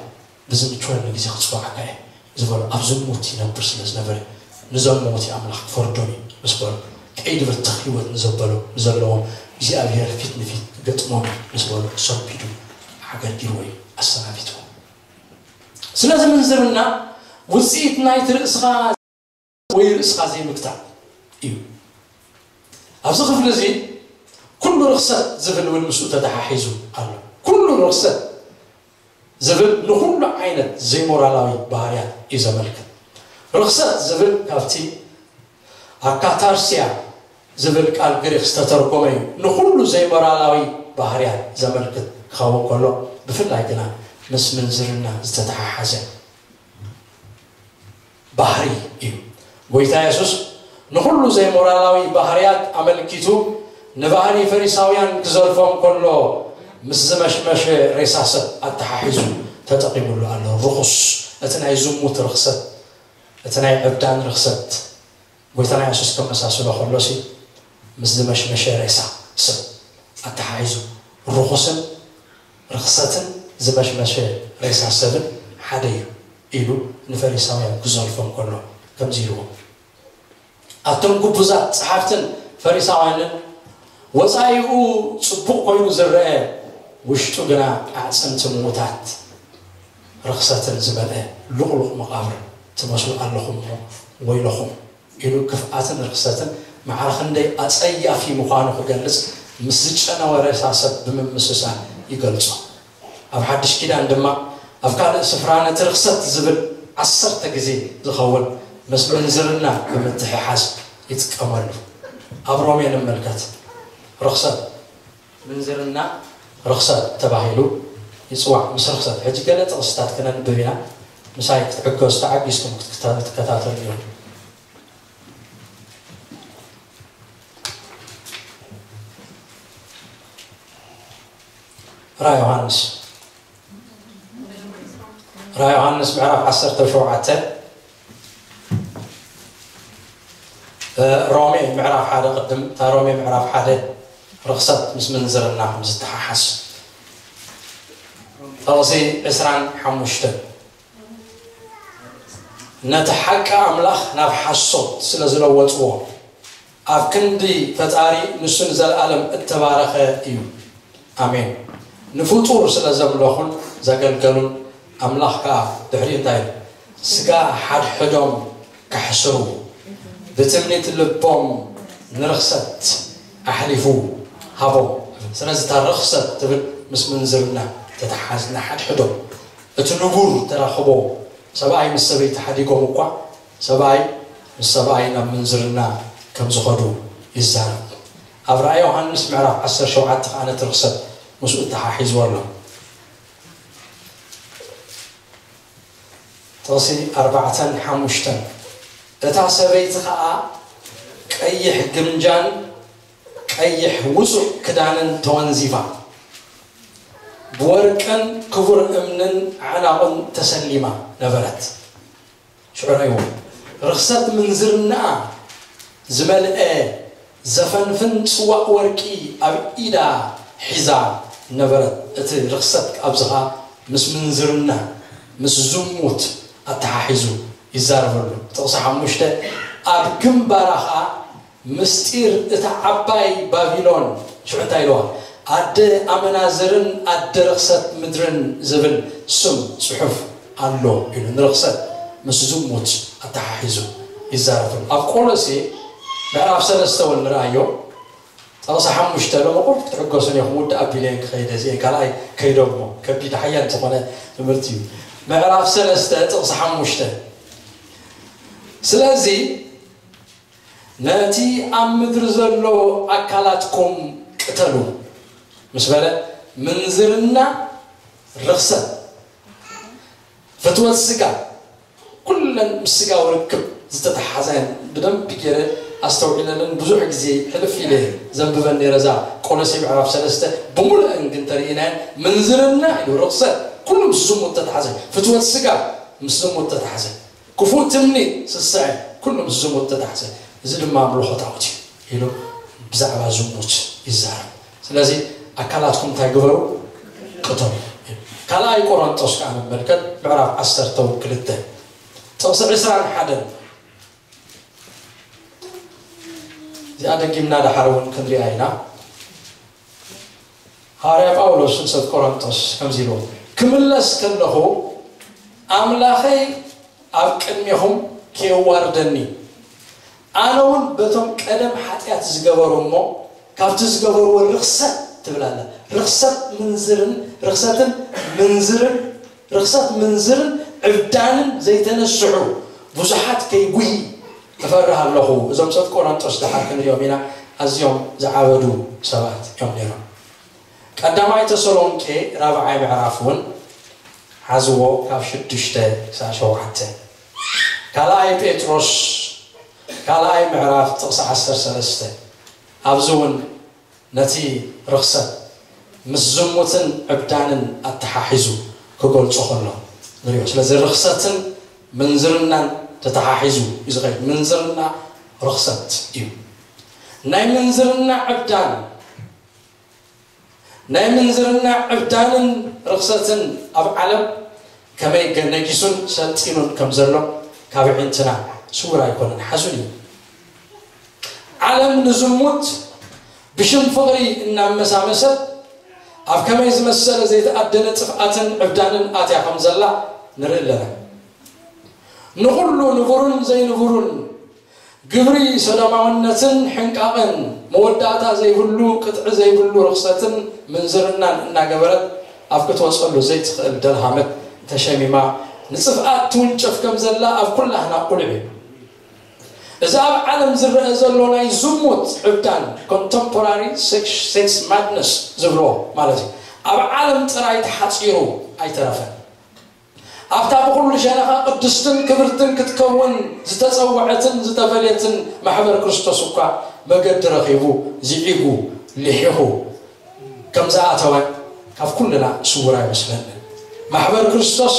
ብዝምችወኒ ግዜ ክጽዋዓካ እየ ዝበሎ ኣብ ዝሙት ይነብር ስለ ዝነበረ ንዘመውቲ ኣምላኽ ክፈርዶም እዩ ምስ በሎ ቀይዲ በተኽ ህይወት ንዘበሎ ንዘለዎም እግዚኣብሔር ፊት ንፊት ክገጥሞም እዩ ምስ በሎ ሰቢዱ ኣገዲርዎ እዩ ኣሰናቢትዎ። ስለዚ ምንዝርና ውፅኢት ናይቲ ርእስኻ ወይ ርእስኻ ዘይምግታእ እዩ። ኣብዚ ክፍሊ እዚ ኩሉ ርኽሰት ዝብል እውን ምስኡ ተተሓሒዙ ኣሎ። ኩሉ ርኽሰት ዝብል ንኹሉ ዓይነት ዘይሞራላዊ ባህርያት እዩ ዘመልክት። ርኽሰት ዝብል ካብቲ ኣካታርሲያ ዝብል ቃል ግሪክ ዝተተርጎመ እዩ። ንኹሉ ዘይሞራላዊ ባህርያት ዘመልክት ክኸውን ከሎ ብፍላይ ግና ምስ ምንዝርና ዝተተሓሓዘ ባህሪ እዩ። ጎይታ የሱስ ንኹሉ ዘይሞራላዊ ባህርያት ኣመልኪቱ ንባህሪ ፈሪሳውያን ክዘልፎም ከሎ ምስ ዝመሽመሸ ሬሳ ሰብ ኣተሓሒዙ ተጠቒሙሉ ኣሎ። ርኹስ፣ እቲ ናይ ዝሙት ርኽሰት፣ እቲ ናይ ዕብዳን ርኽሰት ጎይታና የሱስ ከመሳስሎ ከሎሲ ምስ ዝመሽመሸ ሬሳ ሰብ ኣተሓሒዙ ርኹስን ርኽሰትን ዝመሽመሸ ሬሳ ሰብን ሓደ እዩ ኢሉ ንፈሪሳውያን ክዘልፎም ከሎ ከምዚ ኢልዎም፣ ኣቱም ግቡዛት ጸሓፍትን ፈሪሳውያንን፣ ወጻኢኡ ጽቡቕ ኮይኑ ዝረአ ውሽጡ ግና ኣዕጽምቲ ምዉታት ርኽሰትን ዝመልአ ልቑሉቕ መቓብር ትመስሉ ኣለኹም እሞ ወይለኹም ኢሉ ክፍኣትን ርኽሰትን ማዕረ ክንደይ ኣጸያፊ ምዃኑ ክገልጽ ምስ ዝጨነወ ሬሳ ሰብ ብምምስሳል ይገልጾ። ኣብ ሓድሽ ኪዳን ድማ ኣብ ካልእ ስፍራ ነቲ ርኽሰት ዝብል ዓሰርተ ግዜ ዝኸውን ምስ ምንዝርና ብምትሕሓዝ ይጥቀመሉ። ኣብ ሮሜ ንመልከት። ርኽሰት ምንዝርና ርኽሰት ተባሂሉ ይፅዋዕ። ምስ ርኽሰት ሕጂ ገለ ጥቕስታት ክነንብብ ኢና። ምሳይ ክትዕገዙ ተዓጊስኩም ክትከታተሉ ኢኹም። ራ ዮሃንስ ራ ዮሃንስ ምዕራፍ ዓሰርተ ሸውዓተ ሮሜ ምዕራፍ ሓደ ቅድም እታ ሮሜ ምዕራፍ ሓደ ርኽሰት ምስ ምንዝርና ከም ዝተሓሓዝ። ጥቕሲ ዕስራን ሓሙሽተን፣ ነቲ ሓቂ ኣምላኽ ናብ ሓሶት ስለ ዝለወጥዎ፣ ኣብ ክንዲ ፈጣሪ ንሱ ንዘለኣለም እተባረኸ እዩ። ኣሜን። ንፍጡር ስለ ዘምለኹን ዘገልገሉን፣ ኣምላኽ ከኣ ድሕሪኡ እንታይ ኢሉ? ስጋ ሓድሕዶም ከሕስሩ፣ ብትምኒት ልቦም ንርኽሰት ኣሕሊፉ ሃቦም። ስለዚ እታ ርኽሰት ትብል ምስ ምንዝርና ተተሓዝ፣ ንሓድሕዶም እቲ ንቡር ተራኽቦ፣ ሰብኣይ ምስ ሰበይቲ ሓዲጎም እኳ ሰብኣይ ምስ ሰብኣይ ናብ ምንዝርና ከም ዝኸዱ ይዛረብ። ኣብ ራእይ ዮሃንስ ምዕራፍ ዓሰርተ ሸውዓተ ከኣ ነቲ ርኽሰት ምስኡ ተሓሒዝዎ ኣሎ። ጥቕሲ ኣርባዕተን ሓሙሽተን፣ እታ ሰበይቲ ኸኣ ቀይሕ ግምጃን ቀይሕ ውጹእ ክዳንን ተወንዚፋ፣ ብወርቅን ክቡር እምንን ኣዕናቑን ተሰሊማ ነበረት። ሽዑ ርእይዎ፣ ርኽሰት ምንዝርናኣ ዝመልአ ዘፈንፍን ጽዋእ ወርቂ ኣብ ኢዳ ሒዛ ነበረት። እቲ ርኽሰት ኣብዚ ኸኣ ምስ ምንዝርና፣ ምስ ዝሙት ኣተሓሒዙ ይዛረበሉ። ጥቕሲ ሓሙሽተ፣ ኣብ ግንባራ ኸኣ ምስጢር እታ ዓባይ ባቢሎን፣ ሽዑ እንታይ ኢልዋ? ኣደ ኣመናዝርን ኣደ ርኽሰት ምድርን ዝብል ስም ጽሑፍ ኣሎ ኢሉ ንርኽሰት ምስ ዝሙት ኣተሓሒዙ ይዛረብ። ኣብ ቆሎሴ ምዕራፍ ሰለስተ እውን ንርኣዮ። ጥቕሲ ሓሙሽተ፣ ሎሚ ቁሩብ ክትሕገሱን ኢኹም፣ ውድእ ኣቢለ ክኸይደ እዚኤ፣ ካልኣይ ከይደሞ ከቢድ ሓያል ዝኾነ ትምህርቲ እዩ። ምዕራፍ ሰለስተ ጥቕሲ ሓሙሽተ፣ ስለዚ ነቲ ኣብ ምድሪ ዘሎ ኣካላትኩም ቅተሉ ምስ በለ፣ ምንዝርና፣ ርኽሰት፣ ፍትወት ስጋ፣ ኩለን ምስ ስጋዊ ርክብ ዝተተሓሓዛ እየን። ብደንቢ ገይረ ኣስተውዒለለን፣ ብዙሕ ግዜ ሕልፍ ኢለ ዘንብበን ነይረ። እዛ ቆሎሴ ምዕራፍ ሰለስተ ብምሉአን ግን ተርእይናየን፣ ምንዝርና ኢሉ፣ ርኽሰት፣ ኩሉ ምስ ዝሙት ተተሓዘ፣ ፍትወት ስጋ ምስ ዝሙት ተተሓዘ፣ ክፉእ ትምኒት፣ ስስዐ፣ ኩሉ ምስ ዝሙት ተተሓዘ፣ እዚ ድማ ኣምልኾ ጣዖት እዩ ኢሉ ብዛዕባ ዝሙት ይዛረብ። ስለዚ ኣካላትኩም እንታይ ግበሩ? ቅተሉ። ካልኣይ ቆሮንጦስ ከኣ ንመልከት፣ ምዕራፍ ዓሰርተ ክልተ ጥቕሲ ዕስራን ሓደን። እዚኣ ደጊምና ደሓር እውን ክንሪኣ ኢና። ሃዋርያ ጳውሎስ ንሰብ ቆሮንጦስ ከምዚ ኢልዎ፣ ክምለስ ከለኹ ኣምላኸይ ኣብ ቅድሜኹም ከየዋርደኒ፣ ኣነ እውን በቶም ቀደም ሓጢኣት ዝገበሩ እሞ ካብቲ ዝገበርዎ ርኽሰት ትብል ኣላ። ርኽሰት ምንዝርን፣ ርኽሰትን ምንዝርን፣ ርኽሰት ምንዝርን ዕብዳንን ዘይተነስሑ ብዙሓት ከይጉሂ እፈርህ ኣለኹ። እዞም ሰብ ቆሮንጦስ ደሓር ክንሪኦም ኢና፣ ኣዝዮም ዝዓበዱ ሰባት እዮም ነይሮም። ቀዳማይ ተሰሎንቄ ራብዓይ ምዕራፍ እውን ሓዝዎ፣ ካብ ሽዱሽተ ክሳብ ሸውዓተ። ካልኣይ ጴጥሮስ ካልኣይ ምዕራፍ ጥቕሲ ዓሰርተ ሰለስተ፣ ኣብዚ እውን ነቲ ርኽሰት ምስ ዝሙትን ዕብዳንን ኣተሓሒዙ ክገልጾ ከሎ ንሪኦ። ስለዚ ርኽሰትን ምንዝርናን ተተሓሒዙ እዩ ዝኸይድ። ምንዝርና ርኽሰት እዩ። ናይ ምንዝርና ዕብዳን፣ ናይ ምንዝርና ዕብዳንን ርኽሰትን ኣብ ዓለም ከመይ ገ-፣ ነጊሱን ሰልጢኑን ከም ዘሎ ካብ ኣዒንትና ስዉር ኣይኮነን፣ ሓዙን እዩ። ዓለም ንዝሙት ብሽም ፍቕሪ እናመሳመሰት ኣብ ከመይ ዝመሰለ ዘይተኣደነ ጥፍኣትን ዕብዳንን ኣትያ ከም ዘላ ንርኢ ኣለና። ንኹሉ ንቡርን ዘይንቡርን ግብሪ ሰዶማውነትን ሕንቃቕን፣ መወዳእታ ዘይብሉ ቅጥዒ ዘይብሉ ርኽሰትን ምንዝርናን እናገበረት ኣብ ክትወጸሉ ዘይትኽእል ደልሃመት ተሸሚማ ንጽፍኣት ትውንጨፍ ከም ዘላ ኣብ ኩላህና ቁሉዕ እዩ። እዚ ኣብ ዓለም ዝረአ ዘሎ ናይ ዝሙት ዕብዳን፣ ኮንተምፖራሪ ሴክስ ማድነስ ዝብልዎ ማለት እዩ፣ ኣብ ዓለም ጥራይ ተሓጺሩ ኣይተረፈን። ኣብታ ብኹሉ ሸነኻ ቅድስትን ክብርትን ክትከውን ዝተጸውዐትን ዝተፈልየትን ማሕበር ክርስቶስ እኳ መገዲ ረኺቡ፣ ዝዒጉ፣ ልሒኹ ከም ዝኣተወ ካብ ኩልና ስዉር ኣይመስለንን። ማሕበር ክርስቶስ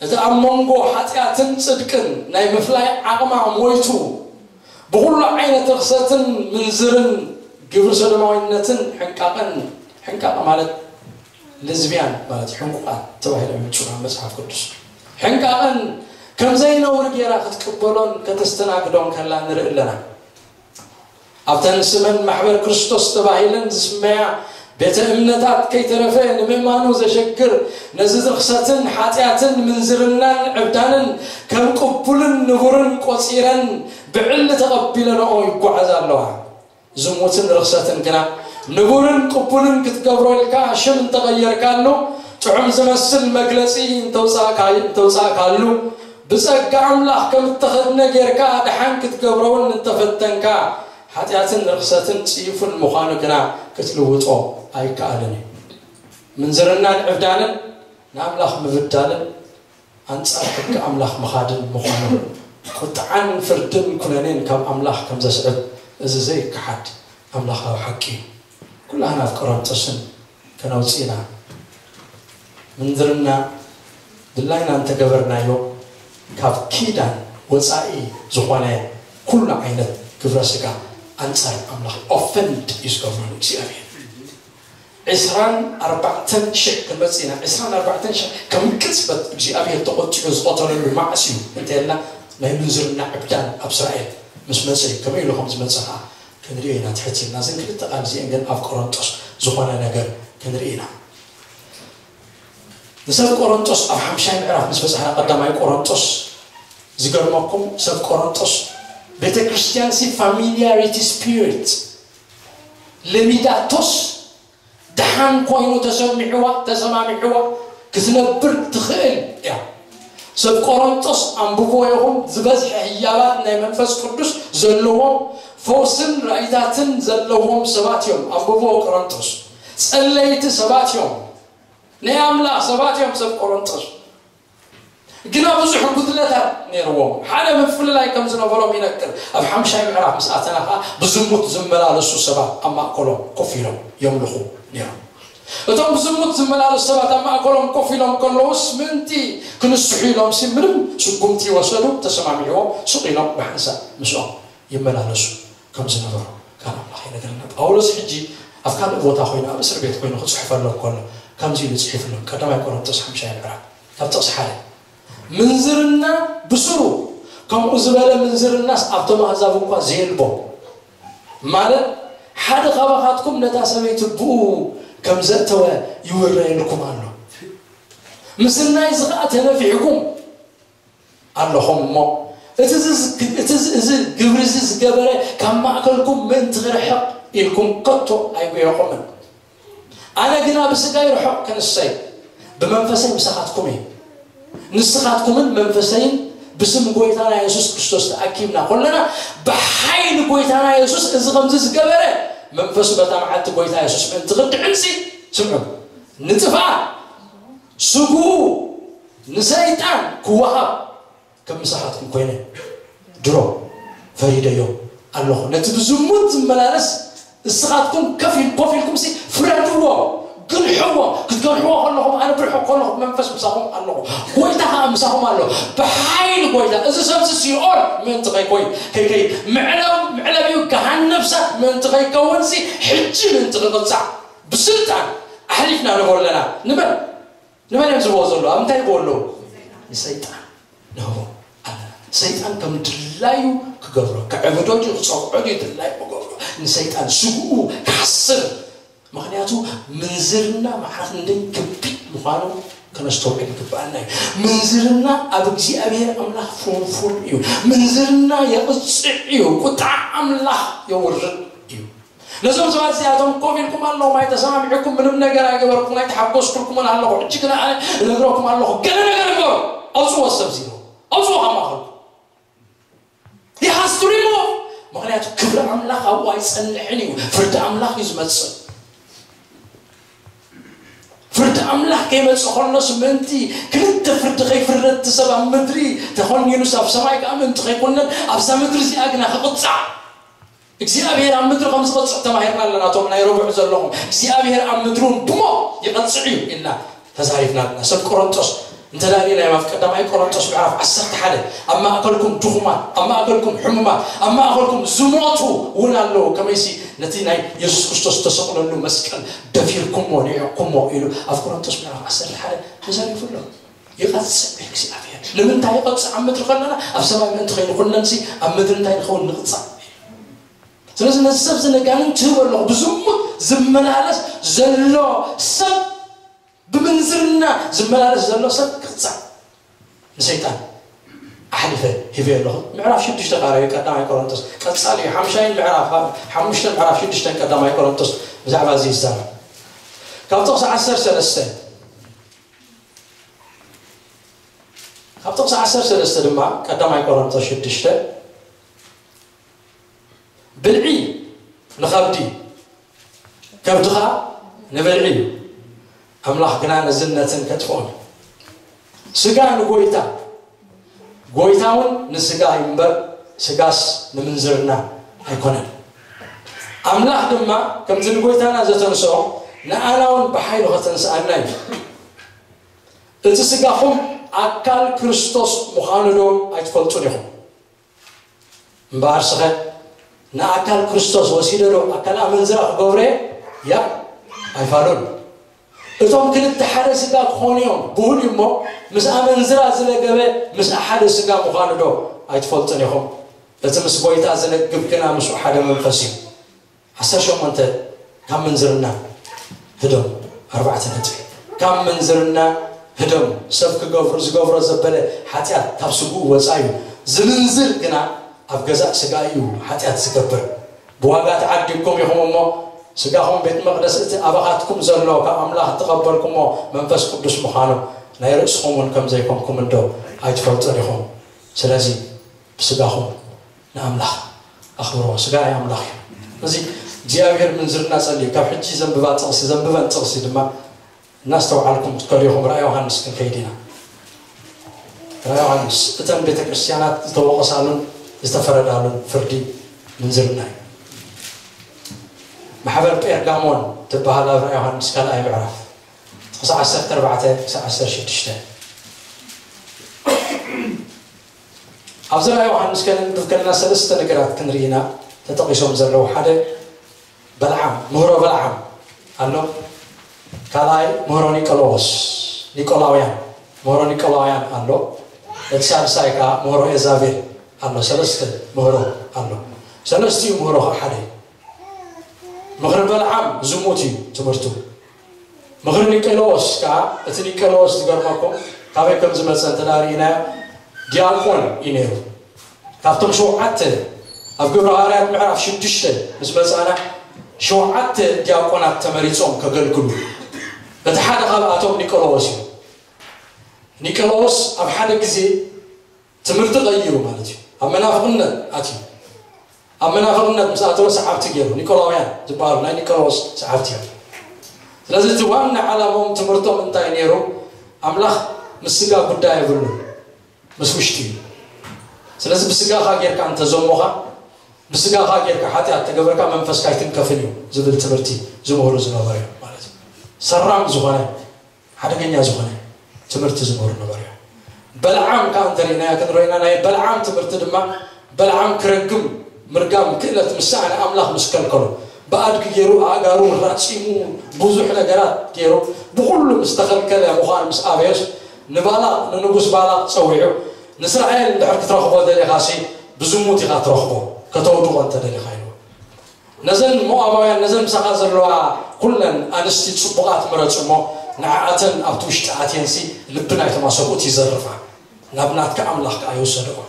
እቲ ኣብ መንጎ ሓጢኣትን ጽድቅን ናይ ምፍላይ ዓቕማ ሞይቱ፣ ብኹሉ ዓይነት ርኽሰትን ምንዝርን ግብሪ ሰዶማዊነትን ሕንቃቐን፣ ሕንቃቐ ማለት ለዝቢያን ማለት ሕንቁቓት ተባሂሎም ይምጹና መጽሓፍ ቅዱስ። ሕንቃቐን ከም ዘይነውር ጌራ ክትቅበሎን ከተስተናግዶን ከላ ንርኢ ኣለና። ኣብተን ስመን ማሕበር ክርስቶስ ተባሂለን ዝስመያ ቤተ እምነታት ከይተረፈ ንምእማኑ ዘሸግር ነዚ ርኽሰትን ሓጢኣትን ምንዝርናን ዕብዳንን ከም ቅቡልን ንቡርን ቆጺረን ብዕሊ ተቐቢለንኦ ይጓዓዛ ኣለዋ። ዝሙትን ርኽሰትን ግና ንቡርን ቅቡልን ክትገብሮ ኢልካ ሽም እንተቐየርካሉ፣ ጥዑም ዝመስል መግለጺ እንተውጻእካ- እንተውጻእካሉ፣ ብጸጋ ኣምላኽ ከም እተኸድነ ጌርካ ደሓን ክትገብሮ እውን እንተፈተንካ፣ ሓጢኣትን ርኽሰትን ጽዩፍን ምዃኑ ግና ክትልውጦ ኣይከኣልን እዩ። ምንዝርናን ዕብዳንን ንኣምላኽ ምብዳልን ኣንጻር ሕጊ ኣምላኽ ምኻድን ምዃኑ፣ ቁጥዓን ፍርድን ኩነኔን ካብ ኣምላኽ ከም ዘስዕብ እዚ ዘይከሓድ ኣምላኻዊ ሓቂ እዩ። ኩላህና ኣብ ቆሮንጦስን ከነውጽእ ኢና። ምንዝርና ድላይና እንተገበርናዮ፣ ካብ ኪዳን ወጻኢ ዝኾነ ኩሉ ዓይነት ግብረ ስጋ ኣንጻር ኣምላኽ ኦፈንድ እዩ ዝገብረሉ እግዚኣብሔር። ዕስራን ኣርባዕተን ሽሕ ክንመጽእ ኢና። ዕስራን ኣርባዕተን ሽሕ ከም ቅጽበት እግዚኣብሔር ተቖጢዑ ዝቐተለሉ መዓስ እዩ እንተልና፣ ናይ ምንዝርና ዕብዳን ኣብ እስራኤል ምስ መጸ እዩ። ከመይ ኢሉ ከም ዝመጸ ኸዓ ክንሪኦ ኢና። ትሕት ኢልና እዘን ክልተ ቃል እዚአን ግን ኣብ ቆሮንጦስ ዝኾነ ነገር ክንርኢ ኢና። ንሰብ ቆሮንጦስ ኣብ ሓምሻይ ምዕራፍ ምስ በጻሕና፣ ቀዳማይ ቆሮንጦስ፣ ዝገርመኩም ሰብ ቆሮንጦስ ቤተ ክርስቲያን ሲ ፋሚሊያሪቲ ስፒሪት ለሚዳቶስ ደሓን ኮይኑ ተሰሚዕዋ ተሰማሚዕዋ ክትነብር ትኽእል እያ። ሰብ ቆሮንጦስ ኣንብቦ ይኹን ዝበዝሐ ህያባት ናይ መንፈስ ቅዱስ ዘለዎም ፈውስን ራእይታትን ዘለዎም ሰባት እዮም። ኣንብቦ ቆሮንጦስ ጸለይቲ ሰባት እዮም። ናይ ኣምላኽ ሰባት እዮም ሰብ ቆሮንጦስ። ግና ብዙሕ ጉድለታት ነይርዎም። ሓደ ምፍልላይ ከም ዝነበሮም ይነግር። ኣብ ሓምሻይ ምዕራፍ ምስ ኣተና ኸዓ ብዝሙት ዝመላለሱ ሰባት ኣብ ማእከሎም ኮፍ ኢሎም የምልኹ ነይሮም። እቶም ብዝሙት ዝመላለሱ ሰባት ኣብ ማእከሎም ኮፍ ኢሎም ከለዉስ ምእንቲ ክንስሑ ኢሎም ሲ ምንም ስጉምቲ ይወሰዱ ተሰማሚዕዎም ሱቕ ኢሎም ብሓንሳብ ምስኦም ይመላለሱ ከም ዝነበሩ ቃል ኣምላኽ ይነግረና። ጳውሎስ ሕጂ ኣብ ካልእ ቦታ ኮይኑ ኣብ እስር ቤት ኮይኑ ክጽሕፈሎም ከሎ ከምዚ ኢሉ ጽሒፍሎም። ቀዳማይ ቆሮንቶስ ሓምሻይ ምዕራፍ ካብ ጥቕሲ ሓደ፣ ምንዝርና ብስሩ ከምኡ ዝበለ ምንዝርናስ ኣብቶም ኣህዛብ እኳ ዘየልቦ፣ ማለት ሓደ ካባኻትኩም ነታ ሰበይቲ ብኡ ከም ዘእተወ ይውረየልኩም ኣሎ። ምስናይ እዚ ኸኣ ተነፊሕኩም ኣለኹም እሞ፣ እቲ እዚ እዚ ግብሪ እዚ ዝገበረ ካብ ማእከልኩም ምእንቲ ክርሕቕ ኢልኩም ከቶ ኣይጉየኹምን። ኣነ ግና ብስጋይ ርሑቕ ክንሰይ ብመንፈሰይ ምሳኻትኩም እየ። ንስኻትኩምን መንፈሰይን ብስም ጎይታና የሱስ ክርስቶስ ተኣኪብና ኮለና፣ ብሓይሊ ጎይታና የሱስ እዚ ከምዚ ዝገበረ መንፈሱ በታ መዓልቲ ጎይታ የሱስ ምእንቲ ክድሕንሲ፣ ስምዑ፣ ንጥፍኣት ስግኡ ንሰይጣን ክወሃብ ከም ምሳኻትኩም ኮይነ ድሮ ፈሪደዮ ኣለኹ። ነቲ ብዝሙት ዝመላለስ እስኻትኩም ከፍ ኢል- ኮፍ ኢልኩም ሲ ፍረድዎ፣ ግንሕዎ። ክትገንሕዎ ከለኹም ኣነ ብርሑቕ ከለኹ ብመንፈስ ምሳኹም ኣለኹ። ጎይታ ኸዓ ምሳኹም ኣሎ። ብሓይሊ ጎይታ እዚ ሰብዚ ሲኦል ምእንቲ ከይኮይ ከይከይ ምዕለብ ምዕለቢኡ ገሃነብ እሳት ምእንቲ ከይከውን ሲ ሕጂ ምእንቲ ክቕጻዕ ብስልጣን ኣሕሊፍና ንቦ ኣለና። ንመን ንመን እዮም ዝህብዎ ዘለዉ? ኣብ እንታይ ይህብዎ ኣለዉ? ንሰይጣን ንህቦ ኣለና። ሰይጣን ከም ድላዩ ክገብሮ፣ ከዕብዶ ድዩ ክጸውዖ ድዩ ድላዩ ክገብሮ፣ ንሰይጣን ስግኡ ክሓስር። ምኽንያቱ ምንዝርና ማዕረ ክንደይ ከቢድ ምዃኑ ከነስተውዕል ይግብኣና እዩ። ምንዝርና ኣብ እግዚኣብሔር ኣምላኽ ፍንፉን እዩ። ምንዝርና የቕጽዕ እዩ። ቁጥዓ ኣምላኽ የውርድ እዩ። ነዞም ሰባት እዚኣቶም ኮፍ ኢልኩም ኣለኹም፣ ኣይተሰማሚዕኩም፣ ምንም ነገር ኣይገበርኩም፣ ኣይተሓጎስኩልኩምን ኣለኹ። ሕጂ ግና ኣነ እነግረኩም ኣለኹ፣ ገለ ነገር ግበሩ። ኣውፅዎ ሰብ ዚ ኣውፅዎ ካብ ማእኸልኩም። He has to remove። ምኽንያቱ ክብሪ ኣምላኽ ኣብኡ ኣይጸንሕን እዩ። ፍርዲ ኣምላኽ እዩ ዝመጽእ። ፍርዲ ኣምላኽ ከይመጽእ ከሎስ ምእንቲ ክልተ ፍርዲ ከይፍረድ እቲ ሰብ ኣብ ምድሪ ተኾኒኑስ ኣብ ሰማይ ከኣ ምእንቲ ከይኮነን ኣብዛ ምድሪ እዚኣ ግና ክቕጻዕ እግዚኣብሔር ኣብ ምድሪ ከም ዝቐጽዕ ተማሂርና ኣለና። እቶም ናይ ረቡዕ ዘለኹም እግዚኣብሔር ኣብ ምድሪ እውን ብሞ ይቐጽዕ እዩ ኢልና ተዛሪብና ኣለና። ሰብ ቆሮንጦስ እንተ ደኣ ርኢናዮም ኣብ ቀዳማይ ቆሮንቶስ ምዕራፍ ዓሰርተ ሓደ፣ ኣብ ማእከልኩም ድኹማት፣ ኣብ ማእከልኩም ሕሙማት፣ ኣብ ማእከልኩም ዝሞቱ እውን ኣለዉ፣ ከመይሲ ነቲ ናይ የሱስ ክርስቶስ ዝተሰቕለሉ መስቀል ደፊርኩሞ፣ ንዒቕኩሞ ኢሉ ኣብ ቆሮንቶስ ምዕራፍ ዓሰርተ ሓደ ተዛሪቡ ኣሎ። ይቐጽዕ እግዚኣብሔር። ንምንታይ ይቐጽዕ? ኣብ ምድሪ ከለና ኣብ ሰማይ ምእንቲ ከይንኹነንሲ ኣብ ምድሪ እንታይ ንኸውን? ንቕጻዕ። ስለዚ ነዚ ሰብ እዚ ነጋንንት ትህቦ ኣለኹ። ብዝሙት ዝመላለስ ዘሎ ሰብ፣ ብምንዝርና ዝመላለስ ዘሎ ሰብ ክቕጻዕ ንሰይጣን ኣሕሊፈ ሂበዮ ኣለኹ። ምዕራፍ ሽዱሽተ ቃራዊ ቀዳማይ ቆሮንቶስ ቀጻሊ እዩ። ሓምሻይን ምዕራፍ ሓሙሽተን ምዕራፍ ሽዱሽተን ቀዳማይ ቆሮንቶስ ብዛዕባ እዚ ይዛረብ። ካብ ጥቕሲ ዓሰርተ ሰለስተ ካብ ጥቕሲ ዓሰርተ ሰለስተ ድማ ቀዳማይ ቆሮንቶስ ሽዱሽተ ብልዒ ንኸብዲ፣ ከብዲ ኸኣ ንብልዒ እዩ። ኣምላኽ ግና ነዝን ነትን ከጥፍኦን። ስጋ ንጎይታ፣ ጎይታ እውን ንስጋ እዩ እምበር፣ ስጋስ ንምንዝርና ኣይኮነን። ኣምላኽ ድማ ከምቲ ንጎይታና ዘተንስኦ፣ ንኣና እውን ብሓይሉ ከተንስኣና እዩ። እቲ ስጋኹም ኣካል ክርስቶስ ምዃኑ ዶ ኣይትፈልጡን ኢኹም? እምበኣር ስኸ ንኣካል ክርስቶስ ወሲደ ዶ ኣካል ኣመንዝራ ክገብሮ እየ? ያ፣ ኣይፋሉን። እቶም ክልተ ሓደ ስጋ ክኾኑ እዮም ብሁል እዩ እሞ፣ ምስ ኣመንዝራ ዝለገበ ምስኣ ሓደ ስጋ ምዃኑ ዶ ኣይትፈልጡን ኢኹም? እቲ ምስ ጎይታ ዝለግብ ግና ምስኡ ሓደ መንፈስ እዩ። ዓሰርተ ሸሞንተ ካብ ምንዝርና ህደሙ። ኣርባዕተ ነጥቢ። ካብ ምንዝርና ህደሙ። ሰብ ክገብሩ ዝገብሮ ዘበለ ሓጢኣት ካብ ስግኡ ወፃ እዩ። ዝምንዝር ግና ኣብ ገዛእ ስጋ እዩ ሓጢኣት ዝገብር። ብዋጋ ተዓዲግኩም ኢኹም እሞ፣ ስጋኹም ቤት መቕደስ እቲ ኣባኻትኩም ዘሎ ካብ ኣምላኽ እተቐበልኩሞ መንፈስ ቅዱስ ምዃኑ ናይ ርእስኹም እውን ከም ዘይኮንኩም እንዶ ኣይትፈልጡን ኢኹም? ስለዚ ብስጋኹም ንኣምላኽ ኣኽብርዎ። ስጋ ናይ ኣምላኽ እዩ። እዚ እግዚኣብሔር ምንዝርና ጸልዩ። ካብ ሕጂ ዘንብባ ጥቕሲ፣ ዘንብበን ጥቕሲ ድማ እናስተውዓልኩም ትከዱ ኢኹም። ራእይ ዮሃንስ ክንከይድ ኢና። ራእይ ዮሃንስ እተን ቤተ ክርስቲያናት ዝተወቐሳሉን ዝተፈረዳሉን ፍርዲ ምንዝርና እዩ። ማሕበር ጴርጋሞን ትበሃል ኣብ ራእይ ዮሃንስ ካልኣይ ምዕራፍ ጥቕሲ ዓሰርተ ኣርባዕተ ክሳብ ዓሰርተ ሽዱሽተ። ኣብዚ ራእይ ዮሃንስ ከነንብብ ከለና ሰለስተ ነገራት ክንርኢ ኢና ተጠቒሶም ዘለዉ። ሓደ በልዓም፣ ምህሮ በልዓም ኣሎ። ካልኣይ ምህሮ ኒቆላዎስ፣ ኒቆላውያን፣ ምህሮ ኒቆላውያን ኣሎ። እቲ ሳልሳይ ከኣ ምህሮ ኤዛቤል ኣሎ። ሰለስተ ምህሮ ኣሎ። ሰለስቲኡ ምህሮ ከኣ ሓደ እዩ። ምኽሪ በልዓም ዝሙት እዩ ትምህርቱ። ምኽሪ ኒቄሎስ ከኣ፣ እቲ ኒቄሎስ ዝገርመኩም ካበይ ከም ዝመጸ እንተ ደኣ ርኢናዮ፣ ዲያቆን እዩ ነይሩ። ካብቶም ሸውዓተ ኣብ ግብረ ሃዋርያት ምዕራፍ ሽዱሽተ ምስ መጻና፣ ሸውዓተ ዲያቆናት ተመሪጾም ከገልግሉ። እቲ ሓደ ካብኣቶም ኒቄሎስ እዩ። ኒቄሎስ ኣብ ሓደ ግዜ ትምህርቲ ቀይሩ ማለት እዩ። ኣብ መናፍቕነት ኣትዩ። ኣብ መናፍቕነት ምስ ኣተወ ሰዓብቲ ገይሩ፣ ኒቆላውያን ዝበሃሉ ናይ ኒቆላዎስ ሰዓብቲ እዮም። ስለዚ እቲ ዋና ዓላማኦም ትምህርቶም እንታይ ነይሩ? ኣምላኽ ምስ ስጋ ጉዳይ የብሉን፣ ምስ ውሽጢ እዩ። ስለዚ ብስጋኻ ጌርካ እንተዘሞኻ፣ ብስጋኻ ጌርካ ሓጢኣት ተገበርካ መንፈስካ ኣይትንከፍን እዩ ዝብል ትምህርቲ ዝምህሩ ዝነበሩ እዮም ማለት እዩ። ሰራም ዝኾነ ሓደገኛ ዝኾነ ትምህርቲ ዝምህሩ ነበሩ እዮም። በልዓም ከኣ እንተሪእናዮ ክንሪኦ ኢና። ናይ በልዓም ትምህርቲ ድማ በልዓም ክረግም ምርጋም ክእለት ምስ ሰኣነ ኣምላኽ ምስ ከልከሎ ብኣድጊ ገይሩ ኣእጋሩ ራጺሙ ብዙሕ ነገራት ገይሩ ብኹሉ ምስ ተኸልከለ ምዃኑ ምስ ኣበዮስ ንባላቕ ንንጉስ ባላቕ ጸዊዑ ንእስራኤል እንድሕር ክትረኽቦ ደሊኻሲ ብዝሙት ኢኻ ትረኽቦ ከተውድቖ እንተደሊኻ ኢልዎ። ነዘን ሞኣባውያን ነዘን ምሳኻ ዘለዋ ኩለን ኣንስቲ ጽቡቓት ምረጽ እሞ ንዓኣተን ኣብቲ ውሽጢ ኣትየንሲ ልቢ ናይቶም ኣሰብኡት ይዘርፋ ናብ ናትካ ኣምላኽ ከኣ ይውሰድኦ።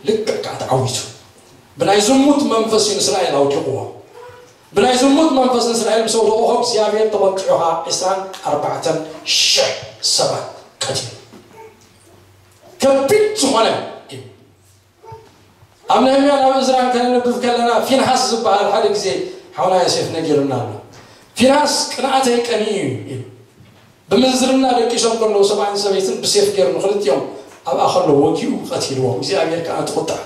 ልክዕ ከኣ ተዓዊቱ። ብናይ ዝሙት መንፈስ እዩ ንእስራኤል ኣውዲቕዎ። ብናይ ዝሙት መንፈስ ንእስራኤል ምስ ኣውደቕዎ እግዚኣብሔር ተቖጢዑኻ ዕስራን ኣርባዕተን ሽሕ ሰባት ቀቲሉ። ከቢድ ዝኾነ እዩ። ኣብ ነህምያን ኣብ እዝራን ከነንብብ ከለና ፊንሃስ ዝበሃል ሓደ ግዜ ሓውና ዮሴፍ ነጊሩና ኣሎ። ፊንሃስ ቅንኣተይ ቀንዩ እዩ ኢሉ። ብምንዝርና ደቂሶም ከለዉ ሰብኣይን ሰበይትን ብሴፍ ገይሩ ንኽልቲኦም ኣብኣ ከሎ ወጊኡ ቀቲልዎም። እግዚኣብሔር ከኣ እቲ ቁጣዕ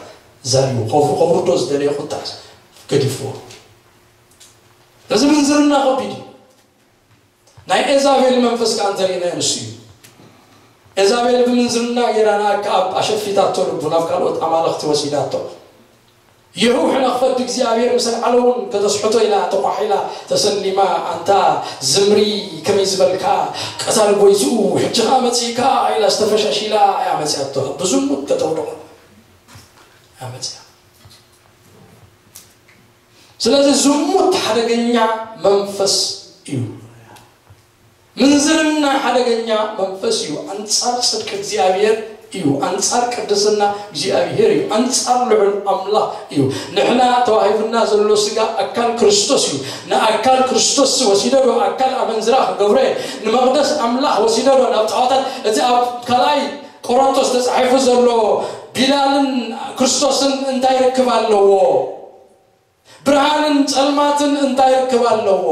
ዘርዩ ከውርዶ ዝደለየ ቁጣዕ ገዲፍዎ። እዚ ምንዝርና ከቢድ እዩ። ናይ ኤዛቤል መንፈስ ከኣ እንተሪእናዮ ንሱ እዩ። ኤዛቤል ብምንዝርና ገይራ ንኣክኣብ ኣሸፊታቶ፣ ልቡ ናብ ካልኦት ኣማልኽቲ ወሲዳቶ። የሁ ሕነ ክፈዲ እግዚኣብሔር ምስ ኣልዓሎ እውን ከተስሕቶ ኢላ ተኳሒላ ተሰሊማ፣ ኣንታ ዝምሪ፣ ከመይ ዝበልካ ቀታል ጎይትኡ፣ ሕጂ ኸኣ መጺእካ ኢላ ዝተፈሻሺላ እያ መጺኣቶ። ብዝሙት ከተውድቖ እያ መጺኣ። ስለዚ ዝሙት ሓደገኛ መንፈስ እዩ። ምንዝርና ሓደገኛ መንፈስ እዩ። ኣንጻር ጽድቂ እግዚኣብሔር እዩ። ኣንጻር ቅድስና እግዚኣብሔር እዩ። ኣንጻር ልዑል ኣምላኽ እዩ። ንሕና ተዋሂቡና ዘሎ ስጋ ኣካል ክርስቶስ እዩ። ንኣካል ክርስቶስ ወሲደ ዶ ኣካል ኣመንዝራ ክገብሮ እየ? ንመቕደስ ኣምላኽ ወሲደ ዶ ናብ ጣዖታት? እቲ ኣብ ካልኣይ ቆሮንቶስ ተጻሒፉ ዘሎ ቢላልን ክርስቶስን እንታይ ርክብ ኣለዎ? ብርሃንን ጸልማትን እንታይ ርክብ ኣለዎ?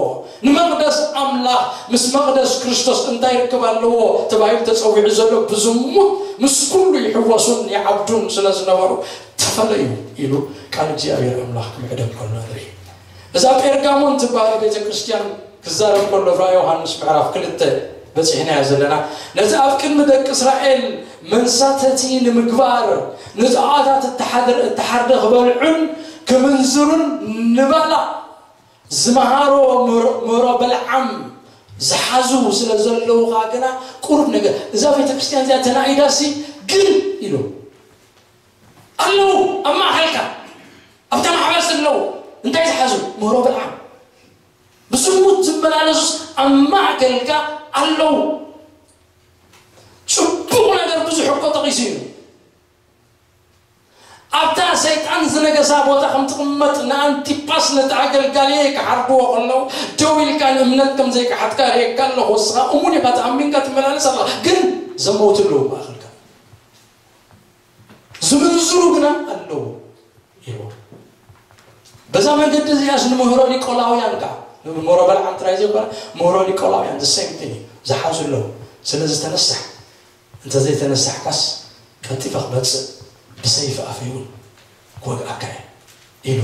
ንመቕደስ ኣምላኽ ምስ መቕደስ ክርስቶስ እንታይ ርክብ ኣለዎ ተባሂሉ ተጸዊዑ ዘሎ ብዝሙት ምስ ኩሉ ይሕወሱን ይዓብዱን ስለ ዝነበሩ ተፈለዩ ኢሉ ቃል እግዚኣብሔር ኣምላኽ ክምዕደም ከሎ ንርኢ። እዛ ጴርጋሞን ትበሃል ቤተ ክርስቲያን ክዛረብ ከሎ እብራ ዮሃንስ ምዕራፍ ክልተ በጺሕናዮ ዘለና፣ ነቲ ኣብ ቅድሚ ደቂ እስራኤል መንሳተቲ ንምግባር ንጣዖታት እተሓድር-፣ እተሓርደ ክበልዑን ክምንዝሩን ንባላቕ ዝመሃሮ ምሮ-፣ ምሮ በልዓም ዝሓዙ ስለ ዘለዉ ኸኣ ግና ቁሩብ ነገር እዛ ቤተ ክርስቲያን እዚኣ ተናኢዳሲ ግን ኢሉ ኣለዉ ኣብ ማእኸልካ ኣብታ ማሕበር ዘለዉ እንታይ ዝሓዙ ምህሮ በልዓም ብዝሙት ዝመላለሱስ ኣብ ማእከልካ ኣለዉ። ጽቡቕ ነገር ብዙሕ እኮ ጠቒሱ እዩ። ኣብታ ሰይጣን ዝነገሳ ቦታ ከም ትቕመጥ ንኣንቲጳስ ነቲ ኣገልጋሊ ክሓርድዎ ከለዉ ደው ኢልካ ንእምነት ከም ዘይከሓድካ ርእየካ ኣለኹ። ንስኻ እሙን ኢኻ፣ ተኣሚንካ ትመላለስ ኣለኻ፣ ግን ዘመውቲ ኣለዉ ማእኸልካ። ዝምንዝሩ ግና ኣለዉ ኢልዎ። በዛ መንገዲ እዚኣስ ንምህሮ ኒቆላውያን ከኣ፣ ንምህሮ በልዓም ጥራይ ዘይኮነ፣ ምህሮ ኒቆላውያን the same thing እዩ ዝሓዙ ኣለዉ። ስለዚ ተነሳሕ፣ እንተዘይተነሳሕካስ ቀልጢፈ ክመጽእ ብሰይፊ ኣፈይ እውን ክወግኣካ እየ ኢሉ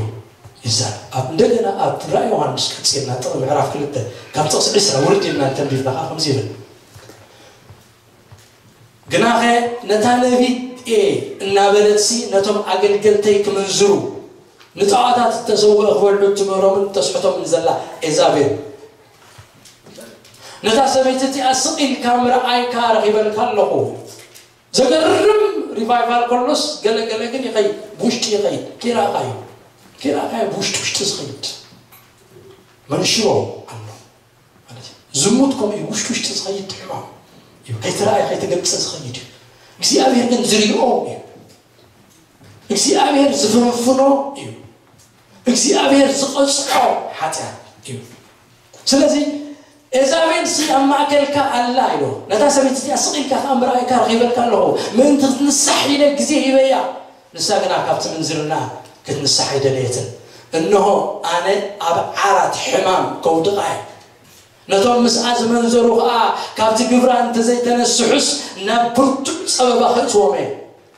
ይዛረብ። ኣብ እንደገና ኣብ ራእይ ዮሃንስ ቀጺልና ጥቕሚ ምዕራፍ ክልተ ካብ ጥቕሲ ዕስራ ውርድ ኢልና እንተንቢብና ከኣ ከምዚ ይብል። ግናኸ ነታ ነቢት እየ እናበለትሲ ነቶም ኣገልገልተይ ክምንዝሩ ንጣዖታት እተሰውአ ክበልዑ እትምህሮምን እተስሕቶምን ዘላ ኤዛቤል ነታ ሰበይቲ እቲኣ ስቕ ኢልካ ምርኣይካ ረኺበልካ ኣለኹ። ዘገርም ሪቫይቫል ከሎስ ገለገለ ግን ይኸይድ፣ ብውሽጢ ይኸይድ። ኪራኻዩ ኪራኻዩ ብውሽጢ ውሽጢ ዝኸይድ መንሽሮ ኣሎ ማለት እዩ። ዝሙት ከምኡ እዩ፣ ውሽጢ ውሽጢ ዝኸይድ ሕማም እዩ። ከይትረኣይ ከይትገልጸ ዝኸይድ እዩ። እግዚኣብሔር ግን ዝሪኦ እዩ። እግዚኣብሔር ዝፍንፍኖ እዩ። እግዚኣብሔር ዝቐጽዖ ሓጢኣት እዩ። ስለዚ ኤዛቤል ሲ ኣብ ማእከልካ ኣላ ኢሎ ነታ ሰበይቲ እዚኣ ስቕ ኢልካ ከኣ ምርኣይካ ረኺበልካ ኣለኹ፣ ምእንቲ ክትንሳሕ ኢለ ግዜ ሂበያ፣ ንሳ ግና ካብቲ ምንዝርና ክትንሳሕ ኣይደለየትን። እንሆ ኣነ ኣብ ዓራት ሕማም ከውድቓ እየ። ነቶም ምስኣ ዝመንዘሩ ኸኣ ካብቲ ግብራ እንተዘይተነስሑስ ናብ ብርቱዕ ጸበባ ከእትዎም እየ፣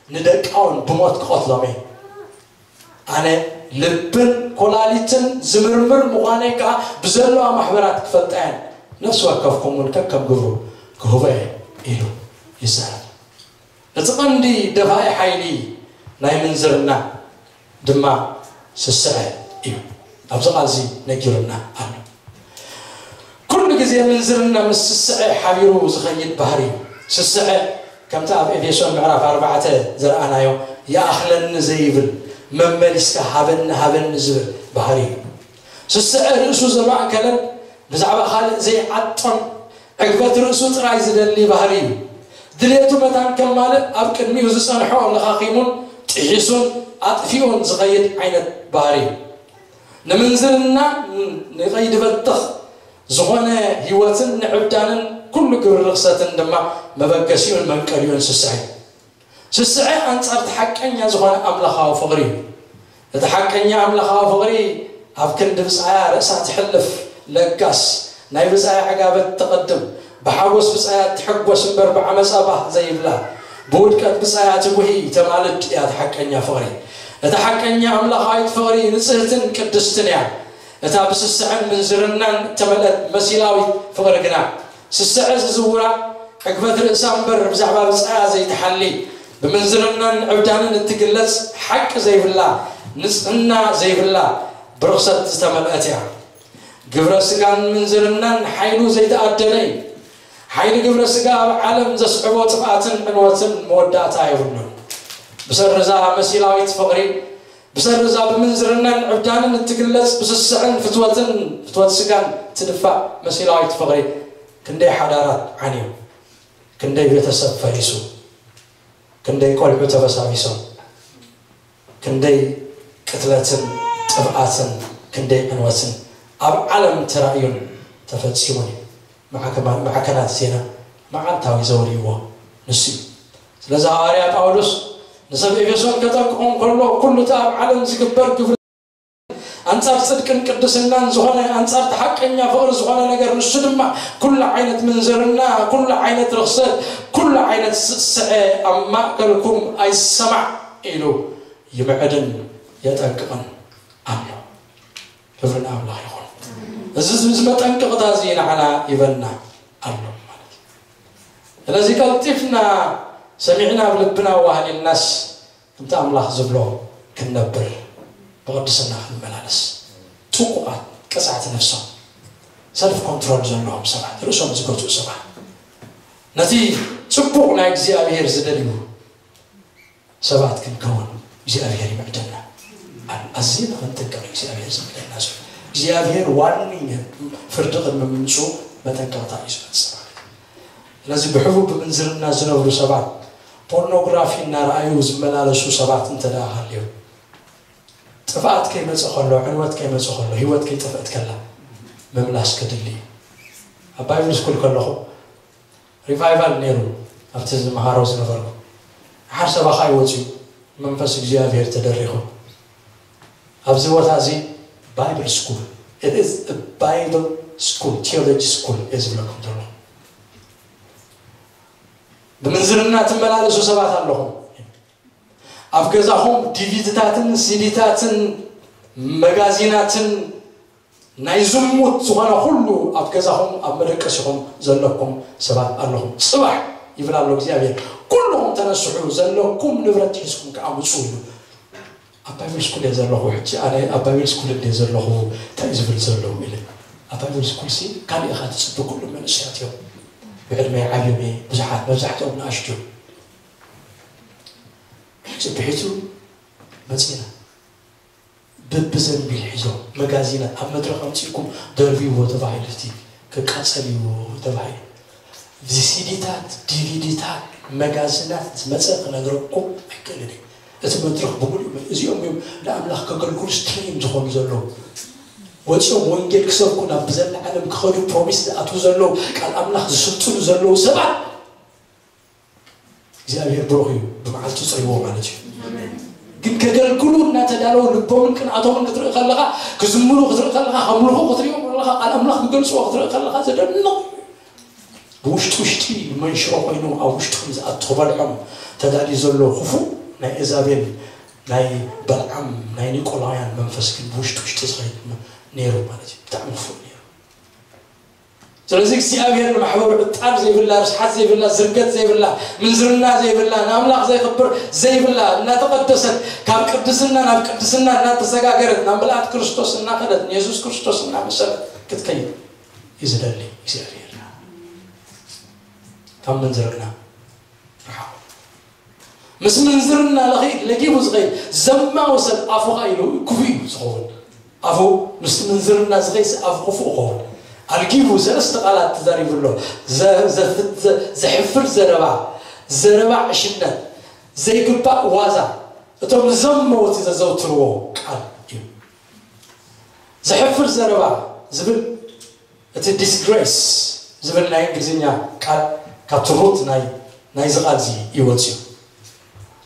ንደቃውን ብሞት ክቐትሎም እየ። ኣነ ልብን ኮላሊትን ዝምርምር ምዃነይ ከኣ ብዘለዋ ማሕበራት ክፈልጣ እየን፣ ነፍሲ ወከፍኩም እውን ከከም ግብሩ ክህቦ እየ ኢሉ ይዛረብ። እቲ ቀንዲ ደፋኢ ሓይሊ ናይ ምንዝርና ድማ ስስዐ እዩ። ኣብዚ ቃል እዚ ነጊሩና ኣሎ። ኩሉ ግዜ ምንዝርና ምስ ስስዐ ሓቢሩ ዝኸይድ ባህሪ እዩ። ስስዐ ከምቲ ኣብ ኤፌሶን ምዕራፍ ኣርባዕተ ዝረኣናዮ ይኣኽለኒ ዘይብል መመሊስካ ሃበኒ ሃበኒ ዝብል ባህሪ እዩ። ስስዐ ርእሱ ዘማእከለን ብዛዕባ ካልእ ዘይዓጦን ዕግበት ርእሱ ጥራይ ዝደሊ ባህሪ እዩ። ድሌቱ መታን ከማልእ ኣብ ቅድሚኡ ዝጸንሖ ለኻኺሙን ጥሒሱን ኣጥፊኡን ዝኸይድ ዓይነት ባህሪ እዩ። ንምንዝርና ንቐይዲ በተኽ ዝኾነ ህይወትን ንዕብዳንን ኩሉ ግብሪ ርኽሰትን ድማ መበገሲኡን መንቀሊኡን ስስዐ እዩ። ስስዐ ኣንጻር እቲ ሓቀኛ ዝኾነ ኣምላኻዊ ፍቕሪ እዩ። እቲ ሓቀኛ ኣምላኻዊ ፍቕሪ ኣብ ክንዲ ብጻያ ርእሳ ትሕልፍ ለጋስ፣ ናይ ብጻያ ዕጋበት ተቐድም፣ ብሓጎስ ብጻያ ትሕጎስ እምበር ብዓመጻ ባህ ዘይብላ፣ ብውድቀት ብጻያ ትጉሂ ተማልድ እያ እቲ ሓቀኛ ፍቕሪ። እቲ ሓቀኛ ኣምላኻዊት ፍቕሪ ንጽህትን ቅድስትን እያ። እታ ብስስዐን ምንዝርናን እተመልአት መሲላዊት ፍቕሪ ግና ስስዐ ዝዝውራ ዕግበት ርእሳ እምበር ብዛዕባ ብጻያ ዘይትሓሊ፣ ብምንዝርናን ዕብዳንን እትግለጽ፣ ሓቂ ዘይብላ፣ ንጽህና ዘይብላ፣ ብርኽሰት ዝተመልአት እያ። ግብረ ስጋን ምንዝርናን ሓይሉ ዘይተኣደነ እዩ። ሓይሊ ግብረ ስጋ ኣብ ዓለም ዘስዕቦ ጥፍኣትን ዕንወትን መወዳእታ የብሉን። ብሰሪ እዛ መሲላዊት ፍቕሪ፣ ብሰሪ እዛ ብምንዝርናን ዕብዳንን እትግለጽ ብስስዕን ፍትወትን ፍትወት ስጋን ትድፋእ መሲላዊት ፍቕሪ ክንደይ ሓዳራት ዓንዩ፣ ክንደይ ቤተሰብ ፈሪሱ፣ ክንደይ ቆልዑ ተበሳቢሶም፣ ክንደይ ቅትለትን ጥፍኣትን ክንደይ ዕንወትን ኣብ ዓለም ተራእዩን ተፈጺሙን እዩ። ማዕከናት ዜና መዓልታዊ ዘውርይዎ ንሱ እዩ። ስለዚ ሃዋርያ ጳውሎስ ንሰብ ኤፌሶን ከጠንቅቖም ከሎ ኩሉ እቲ ኣብ ዓለም ዝግበር ግብሪ ኣንጻር ጽድቅን ቅድስናን ዝኾነ ኣንጻር እቲ ሓቀኛ ፍቕሪ ዝኾነ ነገር ንሱ ድማ ኩሉ ዓይነት ምንዝርና፣ ኩሉ ዓይነት ርኽሰት፣ ኩሉ ዓይነት ስስዐ ኣብ ማእከልኩም ኣይሰማዕ ኢሉ ይምዕድን የጠንቅቕን ኣሎ። ክብሪ ንኣምላኽ ይኹን። እዚ እዚ መጠንቀቕታ እዚ ንዓና ይበና ኣሎ ማለት እዩ። ስለዚ ቀልጢፍና ሰሚዕና ኣብ ልብና ዋህሊልናስ ከምቲ ኣምላኽ ዝብሎ ክንነብር ብቕድስና ክንመላለስ ጥንቁቓት ቀጻዕቲ ነፍሶም ሰልፍ ኮንትሮል ዘለዎም ሰባት ርእሶም ዝገትኡ ሰባት ነቲ ጽቡቕ ናይ እግዚኣብሔር ዝደልዩ ሰባት ክንከውን እግዚኣብሔር ይምዕደና። ኣዝና ክንጥንቀቕ እግዚኣብሔር ዝምዕደና ዘሎ እግዚኣብሔር ዋርኒንግ ፍርዲ ቅድሚ ምምፅኡ መጠንቀቕታ እዩ ዝመፅእ ማለት እዩ። ስለዚ ብሕቡብ ብምንዝርና ዝነብሩ ሰባት ፖርኖግራፊ እናረኣዩ ዝመላለሱ ሰባት እንተ ደኣ ሃልዮም ጥፍኣት ከይመፀ ከሎ ዕንወት ከይመፀ ከሎ ህይወት ከይጠፍአት ከላ ምምላስ ከድሊ እዩ። ኣብ ባይብል ስኩል ከለኹ ሪቫይቫል ነይሩ ኣብቲ ዝመሃሮ ዝነበርኩ ሓር ሰባኻ ይወፅዩ መንፈስ እግዚኣብሔር ተደሪኹ ኣብዚ ቦታ እዚ ባይብል ስኩል ባይብል ስኩል ቴዎሎጂ ስኩል እየ ዝብለኩም ዘሎ። ብምንዝርና ትመላለሱ ሰባት ኣለኹም። ኣብ ገዛኹም ዲቪድታትን ሲዲታትን መጋዚናትን ናይ ዝሙት ዝኾነ ኩሉ ኣብ ገዛኹም ኣብ መደቀሲኹም ዘለኩም ሰባት ኣለኹም። ጽባሕ ይብል ኣሎ እግዚኣብሔር፣ ኩልኹም ተነስሑ ዘለኩም ንብረት ሒዝኩም ከኣ ምጹ ኢሉ። ኣብ ባይብል ስኩል እየ ዘለኹ ሕጂ ኣነ ኣብ ባይብል ስኩል እንደ ዘለኹ እንታይ እዩ ዝብል ዘለዉ ኢለ። ኣብ ባይብል ስኩል ሲ ካልእ ኢኻ ትጽቢ ኩሉ መንእሰያት እዮም ብዕድመ ይዓብዮም እየ ብዙሓት መብዛሕትኦም ንኣሽቱ እዮም። ጽብሒቱ መጺና ብብዘንቢል ሒዞም መጋዚናት ኣብ መድረኽ ኣምጺእኩም ደርብይዎ ተባሂሉ እቲ ክቃጸል እዩ ተባሂሉ። እዚ ሲዲታት ዲቪዲታት መጋዚናት ዝመጸ ክነግረኩም ኣይክእልን እየ። እቲ መድረኽ ብምሉእ እዚኦም እዮም ንኣምላኽ ከገልግሉ ስትሪም ዝኾኑ ዘለዉ። ወፂኦም ወንጌል ክሰብኩ ናብ ብዘላ ዓለም ክኸዱ ፕሮሚስ ዝኣትዉ ዘለዉ ቃል ኣምላኽ ዝስልጥኑ ዘለዉ ሰባት እግዚኣብሔር ብሩኽ እዩ። ብመዓልቱ ፅሪዎ ማለት እዩ። ግን ከገልግሉ እናተዳለዉ ልቦምን ቅንኣቶምን ክትርኢ ከለኻ ክዝምሩ ክትርኢ ከለኻ ከምልኹ ክትሪኦ ከለኻ ቃል ኣምላኽ ክገልፅዎ ክትርኢ ከለኻ ዘደንቕ ብውሽጢ ውሽጢ መንሽሮ ኮይኑ ኣብ ውሽጦም ዝኣቱ ክበልዖም ተዳልዩ ዘሎ ክፉእ ናይ ኤዛቤል ናይ በልዓም ናይ ኒቆላውያን መንፈስ ግን ብውሽጢ ውሽጢ ዝኸይድ ነይሩ ማለት እዩ። ብጣዕሚ ክፉእ ነይሩ። ስለዚ እግዚኣብሔር ንማሕበሩ ዕጣር ዘይብላ ርስሓት ዘይብላ ዝርገት ዘይብላ ምንዝርና ዘይብላ ንኣምላኽ ዘይኽብር ዘይብላ እናተቐደሰት ካብ ቅድስና ናብ ቅድስና እናተሰጋገረት ናብ ምልኣት ክርስቶስ እናኸደት ንየሱስ ክርስቶስ እናመሰለት ክትከይድ እዩ ዝደሊ እግዚኣብሔር። ካብ ምንዝርና ርሓቕ። ምስ ምንዝርና ለኺድ ለጊቡ ዝኸይድ ዘማዊ ሰብ ኣፉኻ ኢሉ ክፉእ እዩ ዝኸውን። ኣፉ ምስ ምንዝርና ዝኸይድ ኣፉ ክፉእ ይኸውን። ኣልጊቡ ሰለስተ ቃላት ተዛሪቡ ኣሎ። ዘ- ዘፍ- ዘ- ዘሕፍር ዘረባ፣ ዘረባ ዕሽነት፣ ዘይግባእ ዋዛ፣ እቶም ዘመውቲ ዘዘውትርዎ ቃል እዩ። ዘሕፍር ዘረባ ዝብል እቲ ዲስግሬስ ዝብል ናይ እንግሊዝኛ ቃል ካብቲ ሩት ናይ ናይዚ ቃል እዚ ይወፅዩ።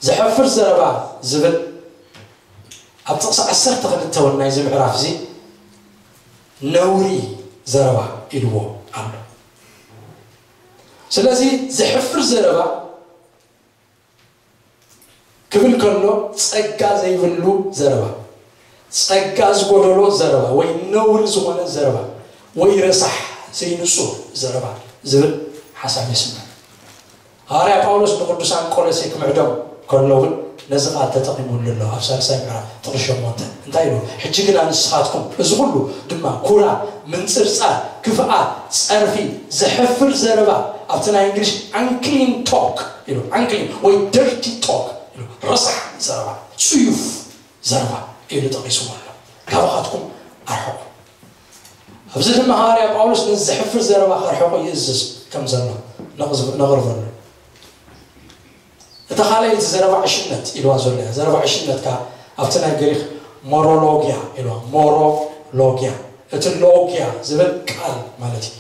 ዘሕፍር ዘረባ ዝብል ኣብ ጥቕሲ ዓሰርተ ክልተ እውን ናይዚ ምዕራፍ እዚ ነውሪ ዘረባ ኢልዎ ኣሎ። ስለዚ ዘሕፍር ዘረባ ክብል ከሎ ጸጋ ዘይብሉ ዘረባ፣ ጸጋ ዝጎደሎ ዘረባ ወይ ነውሪ ዝኾነ ዘረባ ወይ ረሳሕ ዘይንጹር ዘረባ ዝብል ሓሳብ የስምዕ። ሃዋርያ ጳውሎስ ንቅዱሳን ቆሎሴ ክምዕዶም ከሎ እውን ነዚ ቃል ተጠቒሙሉ ኣሎ። ኣብ ሳልሳይ ምዕራፍ ጥቕሲ ሸሞንተ እንታይ ኢሉ? ሕጂ ግና ንስኻትኩም፣ እዚ ኩሉ ድማ ኩራ፣ ምንጽርጻር፣ ክፍኣት፣ ጸርፊ፣ ዘሕፍር ዘረባ፣ ኣብቲ ናይ እንግሊሽ unclean talk ኢሉ፣ unclean ወይ dirty talk ኢሉ፣ ረሳሕ ዘረባ፣ ጽዩፍ ዘረባ ኢሉ ጠቒስዎ ኣሎ። ካባኻትኩም ኣርሕቑ። ኣብዚ ድማ ሃዋርያ ጳውሎስ ነዚ ዘሕፍር ዘረባ ከርሕቑ ይእዝዝ ከም ዘሎ ነቕርበሉ። እታ ካልኣይቲ ዘረባ ዕሽነት ኢልዋ ዘሎ እያ። ዘረባ ዕሽነት ከኣ ኣብቲ ናይ ግሪኽ ሞሮሎጊያ ኢልዋ። ሞሮሎጊያ። እቲ ሎጊያ ዝብል ቃል ማለት እዩ።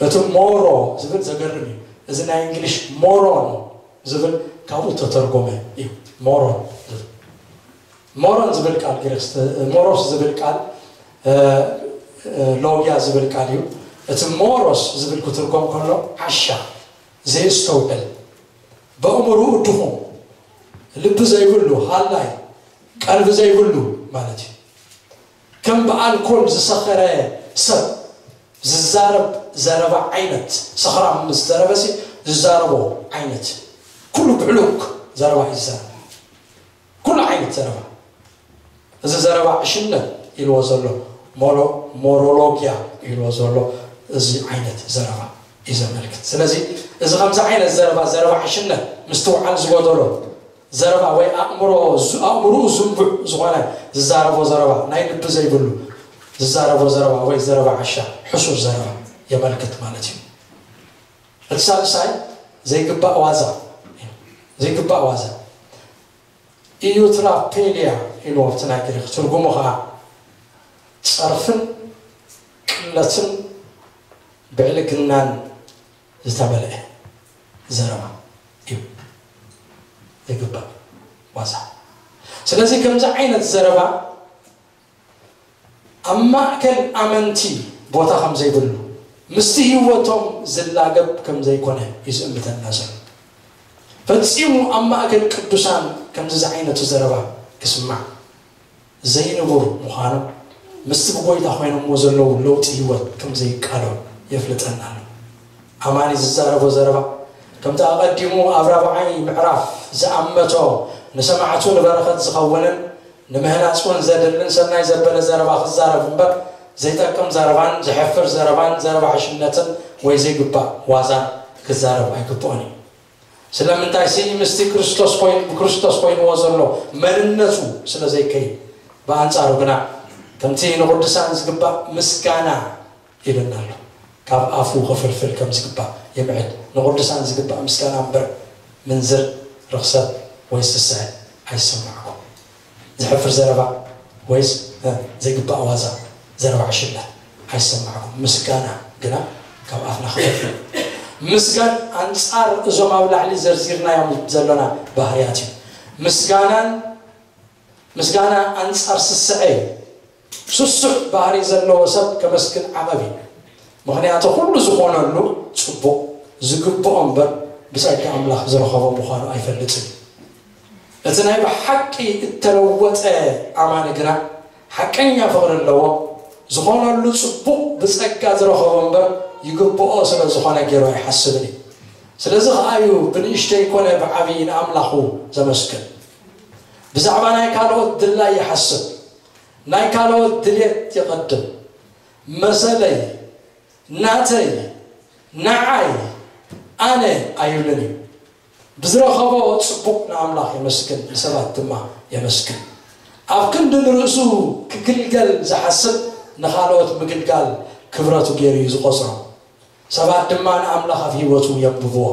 እቲ ሞሮ ዝብል ዘገርም እዩ። እዚ ናይ እንግሊሽ ሞሮን ዝብል ካብኡ ተተርጎመ እዩ። ሞሮን ዝብል ሞሮን ዝብል ቃል ግሪክ ሞሮስ ዝብል ቃል ሎጊያ ዝብል ቃል እዩ። እቲ ሞሮስ ዝብል ክትርጎም ከሎ ዓሻ፣ ዘየስተውዕል፣ በእምርኡ ድኹም፣ ልቢ ዘይብሉ፣ ሃላይ፣ ቀልቢ ዘይብሉ ማለት እዩ። ከም ብኣልኮል ዝሰኸረ ሰብ ዝዛረብ ዘረባ ዓይነት፣ ሰኽራም ምስ ዘረበሲ ዝዛረቦ ዓይነት ኩሉ ብዕሉግ ዘረባ እዩ ዝዛረብ። ኩሉ ዓይነት ዘረባ። እዚ ዘረባ ዕሽነት ኢልዎ ዘሎ ሞሮ- ሞሮሎጊያ ኢልዎ ዘሎ እዚ ዓይነት ዘረባ እዩ ዘመልክት። ስለዚ እዚ ከምዚ ዓይነት ዘረባ፣ ዘረባ ዕሽነት፣ ምስትውዓል ዝጎደሎ ዘረባ ወይ ኣእምሮ ዝ- ኣእምሮኡ ዝንቡዕ ዝኾነ ዝዛረቦ ዘረባ፣ ናይ ልቢ ዘይብሉ ዝዛረቦ ዘረባ ወይ ዘረባ ዓሻ፣ ሕሱር ዘረባ የመልክት ማለት እዩ። እቲ ሳልሳይ ዘይግባእ ዋዛ፣ ዘይግባእ ዋዛ፣ ኢዩትራፔሊያ ኢልዎ ኣብቲ ናይ ግሪክ፣ ትርጉሙ ኸዓ ጸርፍን ቅለትን ብዕልግናን ዝተመልአ ዘረባ እዩ። ዘይግባእ ዋዛ። ስለዚ ከምዚ ዓይነት ዘረባ ኣብ ማእከል ኣመንቲ ቦታ ከም ዘይብሉ፣ ምስቲ ህይወቶም ዝላገብ ከም ዘይኮነ እዩ ዝእምተና ዘሎ። ፈጺሙ ኣብ ማእከል ቅዱሳን ከምዚ ዝዓይነቱ ዘረባ ክስማዕ ዘይንቡር ምዃኑ፣ ምስቲ ብጎይታ ኮይኖምዎ ዘለዉ ለውጢ ህይወት ከም ዘይቃዶ የፍልጠና ኣሎ። ኣማኒ ዝዛረቦ ዘረባ፣ ከምቲ ኣቐዲሙ ኣብ ራብዓይ ምዕራፍ ዝኣመቶ፣ ንሰማዕቱ ንበረኸት ዝኸውንን ንምህናጽ እውን ዘድልን ሰናይ ዘበለ ዘረባ ክዛረብ እምበር፣ ዘይጠቅም ዘረባን ዘሕፍር ዘረባን ዘረባ ዕሽነትን ወይ ዘይግባእ ዋዛን ክዛረብ ኣይግብኦን እዩ። ስለምንታይ ሲ ምስቲ ክርስቶስ ኮይኑ፣ ብክርስቶስ ኮይንዎ ዘሎ መንነቱ ስለ ዘይከይድ። ብኣንጻሩ ግና ከምቲ ንቕዱሳን ዝግባእ ምስጋና ኢሉና ኣሎ። ካብ ኣፉ ክፍልፍል ከም ዝግባእ የምዕድ። ንቕዱሳን ዝግባእ ምስጋና እምበር ምንዝር፣ ርኽሰት ወይ ስስዐ ኣይሰማዕኩ። ዘሕፍር ዘረባ ወይስ ዘይግባእ ዋዛ፣ ዘረባ ዕሽነት ኣይሰማዕኩም። ምስጋና ግና ካብ ኣፍና ክፈቱ። ምስጋን ኣንጻር እዞም ኣብ ላዕሊ ዘርዚርናዮም ዘሎና ባህርያት እዩ። ምስጋናን ምስጋና ኣንጻር ስስዐ እዩ። ስሱዕ ባህሪ ዘለዎ ሰብ ከመስግን ዓቐብ እዩ። ምኽንያቱ ኩሉ ዝኾነሉ ጽቡቕ፣ ዝግብኦ እምበር ብጸጋ ኣምላኽ ዝረኸቦ ምዃኑ ኣይፈልጥን እዩ። እቲ ናይ ብሓቂ እተለወጠ ኣማኒ ግና ሓቀኛ ፍቕሪ ኣለዎ። ዝኾነሉ ጽቡቕ ብጸጋ ዝረኸቦ እምበር ይግብኦ ስለ ዝኾነ ገይሩ ኣይሓስብን እዩ። ስለዚ ኸኣ እዩ ብንእሽተይ ኮነ ብዓብዪ ንኣምላኹ ዘመስግን። ብዛዕባ ናይ ካልኦት ድላይ ይሓስብ፣ ናይ ካልኦት ድልየት ይቐድም። መሰለይ፣ ናተይ፣ ንዓይ፣ ኣነ ኣይብልን እዩ። ብዝረኸቦ ጽቡቕ ንኣምላኽ የመስግን፣ ንሰባት ድማ የመስግን። ኣብ ክንዲ ንርእሱ ክግልገል ዝሓስብ ንኻልኦት ምግልጋል ክብረቱ ገይሩ እዩ ዝቖጽሮ። ሰባት ድማ ንኣምላኽ ኣብ ህይወቱ የንብብዎ።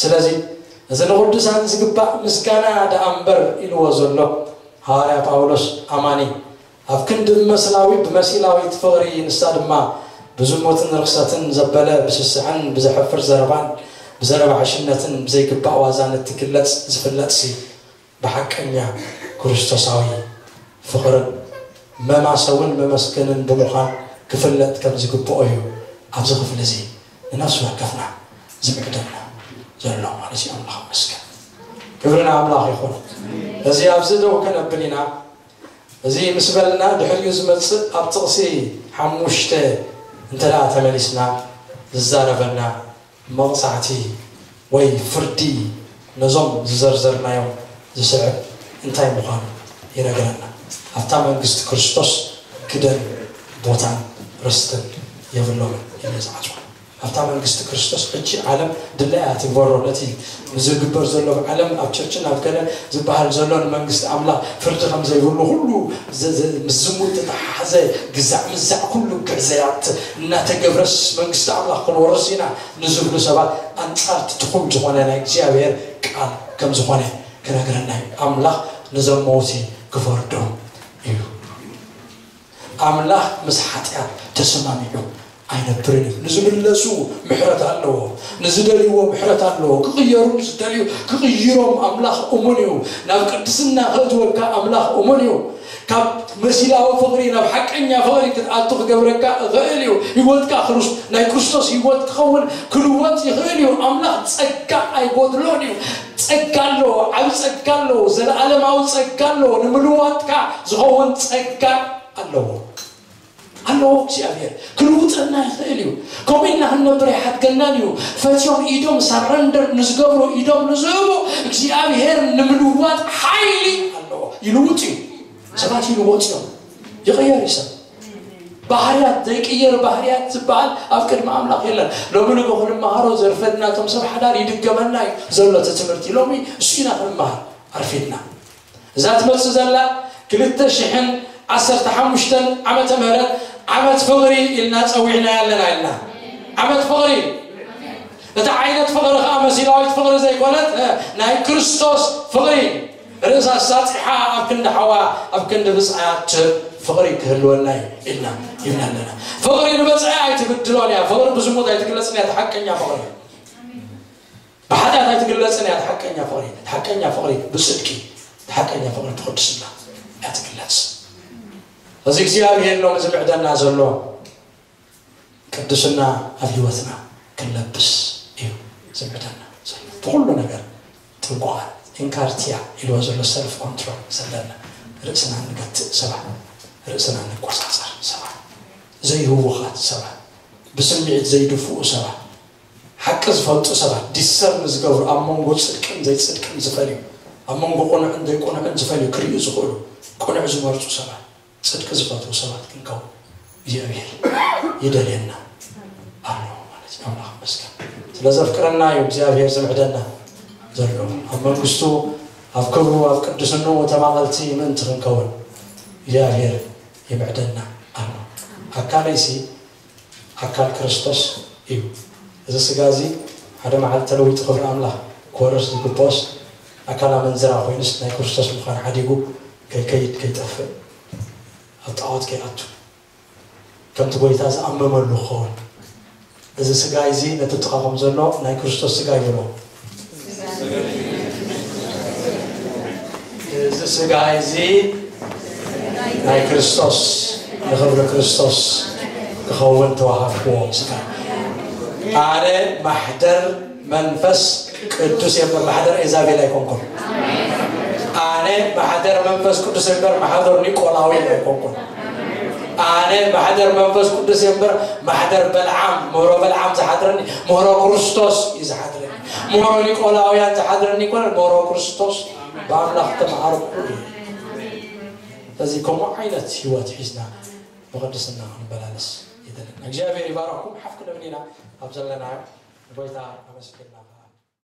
ስለዚ እዚ ንቕዱሳን ዝግባእ ምስጋና ደኣ እምበር ኢልዎ ዘሎ ሃዋርያ ጳውሎስ ኣማኒ ኣብ ክንዲ ብመስላዊ ብመሲላዊት ፍቕሪ ንሳ ድማ ብዝሙትን ርኽሰትን ዘበለ ብስስዐን ብዘሕፍር ዘረባን ብዘረባ ዕሽነትን ብዘይግባእ ዋዛን እትግለጽ ዝፍለጥሲ ብሓቀኛ ክርስቶሳዊ ፍቕርን መማሰውን መመስገንን ብምዃን ክፍለጥ ከም ዝግብኦ እዩ ኣብዚ ክፍሊ እዚ ንነፍሲ ወከፍና ዝምዕደልና ዘሎ ማለት እዩ። ኣምላኽ ይመስገን። ክብሪ ንኣምላኽ ይኹን። እዚ ኣብዚ ደው ከነብል ኢና። እዚ ምስ በልና ድሕሪኡ ዝመጽእ ኣብ ጥቕሲ ሓሙሽተ እንተ ደኣ ተመሊስና ዝዛረበና መቕጻዕቲ ወይ ፍርዲ ነዞም ዝዘርዘርናዮም ዝስዕብ እንታይ ምዃኑ ይነግረና። ኣብታ መንግስቲ ክርስቶስ ግደን ቦታን ርስትም የብሎምን ኢለ ዝዓጽዋ። ኣብታ መንግስቲ ክርስቶስ ሕጂ ዓለም ድላያ ትግበሮ። ነቲ ዝግበር ዘሎ ኣብ ዓለም ኣብ ቸርችን ኣብ ገለ ዝበሃል ዘሎ ንመንግስቲ ኣምላኽ ፍርዲ ከም ዘይብሉ ኩሉ ዘ- ዘ- ምስ ዝሙት ዝተሓሓዘ ግዛዕ ምዛዕ ኩሉ ግዕዘያት እናተገብረስ መንግስቲ ኣምላኽ ክንወርስ ኢና ንዝብሉ ሰባት ኣንጻር ትኹም ዝኾነ ናይ እግዚኣብሔር ቃል ከም ዝኾነ ክነግረና እዩ። ኣምላኽ ንዘመውቲ ክፈርዶም እዩ። ኣምላኽ ምስ ሓጢኣት ተሰማሚዑ ኣይነብርን እዩ። ንዝምለሱ ምሕረት ኣለዎ፣ ንዝደልይዎ ምሕረት ኣለዎ። ክቕየሩ ዝደልዩ ክቕይሮም ኣምላኽ እሙን እዩ። ናብ ቅድስና ከእትወካ ኣምላኽ እሙን እዩ። ካብ መሲላዊ ፍቕሪ ናብ ሓቀኛ ፍቕሪ ክትኣቱ ክገብረካ ይኽእል እዩ። ህይወትካ ክርስ ናይ ክርስቶስ ህይወት ክኸውን ክልወጥ ይኽእል እዩ። ኣምላኽ ጸጋ ኣይጎድሎን እዩ። ጸጋ ኣለዎ፣ ዓቢ ጸጋ ኣለዎ፣ ዘለኣለማዊ ጸጋ ኣለዎ። ንምልዋጥካ ዝኸውን ጸጋ ኣለዎ። ኣለዎ እግዚኣብሔር ክልውጠና ይኽእል እዩ። ከምኡ ኢልና ክንነብር ኣይሓድገናን እዩ። ፈትዮም ኢዶም ሳረንደር ንዝገብሩ ኢዶም ንዝህቡ እግዚኣብሔር ንምልዋጥ ሓይሊ ኣለዎ። ይልውጥ እዩ። ሰባት ይልወጡ እዮም። ይቕየር እዩ ሰብ። ባህርያት ዘይቅየር ባህርያት ዝበሃል ኣብ ቅድሚ ኣምላኽ የለን። ሎሚ ንጎ ክንመሃሮ ዘርፈድናቶም ሰብ ሓዳር ይድገመና እዩ ዘሎ እቲ ትምህርቲ። ሎሚ እሱ ኢና ክንመሃር ኣርፊድና። እዛ ትመጽእ ዘላ ክልተ ሽሕን ዓሰርተ ሓሙሽተን ዓመተ ምህረት ዓመት ፍቕሪ ኢልና ጸዊዕናያ ኣለና ኢልና። ዓመት ፍቕሪ። እታ ዓይነት ፍቕሪ ኸኣ መሲላዊት ፍቕሪ ዘይኮነት፣ እ፣ ናይ ክርስቶስ ፍቕሪ። ርእሳ ኣሳጢሓ ኣብ ክንዲ ሓዋ፣ ኣብ ክንዲ ብጻያ ትህብ ፍቕሪ ክህልወና እዩ ኢልና፣ ኢልና ኣለና። ፍቕሪ ንመጻኢ ኣይትብድሎን እያ። ፍቕሪ ብዝሙት ኣይትግለጽን እያ። እቲ ሓቀኛ ፍቕሪ። ብሓጢኣት ኣይትግለጽን እያ። እቲ ሓቀኛ ፍቕሪ፣ እቲ ሓቀኛ ፍቕሪ ብጽድቂ፣ እቲ ሓቀኛ ፍቕሪ ብቅድስና እያ ትግለጽ። እዚ እግዚኣብሔር ሎሚ ዝምዕደና ዘሎ ቅድስና ኣብ ህይወትና ክንለብስ እዩ ዝምዕደና ዘሎ። ብኹሉ ነገር ጥንቁቓት፣ ኢንካርቲያ ኢልዎ ዘሎ ሰልፍ ኮንትሮል ዘለና፣ ርእስና እንገትእ ሰባት፣ ርእስና እንቆጻጸር ሰባት፣ ዘይህውኻት ሰባት፣ ብስምዒት ዘይድፍኡ ሰባት፣ ሓቂ ዝፈልጡ ሰባት፣ ዲሰርን ዝገብሩ፣ ኣብ መንጎ ጽድቅን ዘይጽድቅን ዝፈልዩ፣ ኣብ መንጎ ቅኑዕን ዘይቅኑዕን ዝፈልዩ፣ ክርእዩ ዝኽእሉ፣ ቅኑዕ ዝመርጹ ሰባት፣ ጽድቂ ዝፈትዉ ሰባት ክንከውን እግዚኣብሔር ይደልየና ኣሎ ማለት እዩ። ኣምላኽ ይመስገን። ስለ ዘፍቅረና እዩ እግዚኣብሔር ዝምዕደና ዘሎ። ኣብ መንግስቱ፣ ኣብ ክብሩ፣ ኣብ ቅድስንኡ ተማቐልቲ ምእንቲ ክንከውን እግዚኣብሔር ይምዕደና ኣሎ። ኣካለይሲ ኣካል ክርስቶስ እዩ። እዚ ስጋ እዚ ሓደ መዓልቲ ተለዊጡ ክብሪ ኣምላኽ ክወርስ ዝግብኦስ፣ ኣካል ኣመንዝራ ኮይኑስ ናይ ክርስቶስ ምዃን ሓዲጉ ከይከይድ ከይጠፍእ፣ ኣብ ጣዖት ከይኣቱ፣ ከምቲ ጎይታ ዝኣመመሉ ክኸውን። እዚ ስጋ እዚ ነቲ ጥቓኹም ዘሎ ናይ ክርስቶስ ስጋ ይበሎ። እዚ ስጋ እዚ ናይ ክርስቶስ፣ ንኽብሪ ክርስቶስ ክኸውን ተዋሃብክዎ ስጋ። ኣነ ማሕደር መንፈስ ቅዱስ እየ እምበር ማሕደር ኤዛቤል ኣይኮንኩን። ኣነ ማሕደር መንፈስ ቅዱስ እየ እምበር ማሕደር ኒቆላዊ ኣይኮንኩን። ኣነ ማሕደር መንፈስ ቅዱስ እየ እምበር ማሕደር በልዓም፣ ምህሮ በልዓም ዝሓድረኒ ምህሮ ክርስቶስ እዩ ዝሓድረኒ። ምህሮ ኒቆላውያን ዝሓድረኒ ይኮነ፣ ምህሮ ክርስቶስ ብኣምላኽ ተመሃርኩ እዩ። ስለዚ ከምኡ ዓይነት ህይወት ሒዝና ብቅድስና ክንበላለስ ይደለና። እግዚኣብሔር ይባረኩም። ሓፍ ክንብል ኢና ኣብ ዘለናዮ። ንጎይታ ኣመስግና።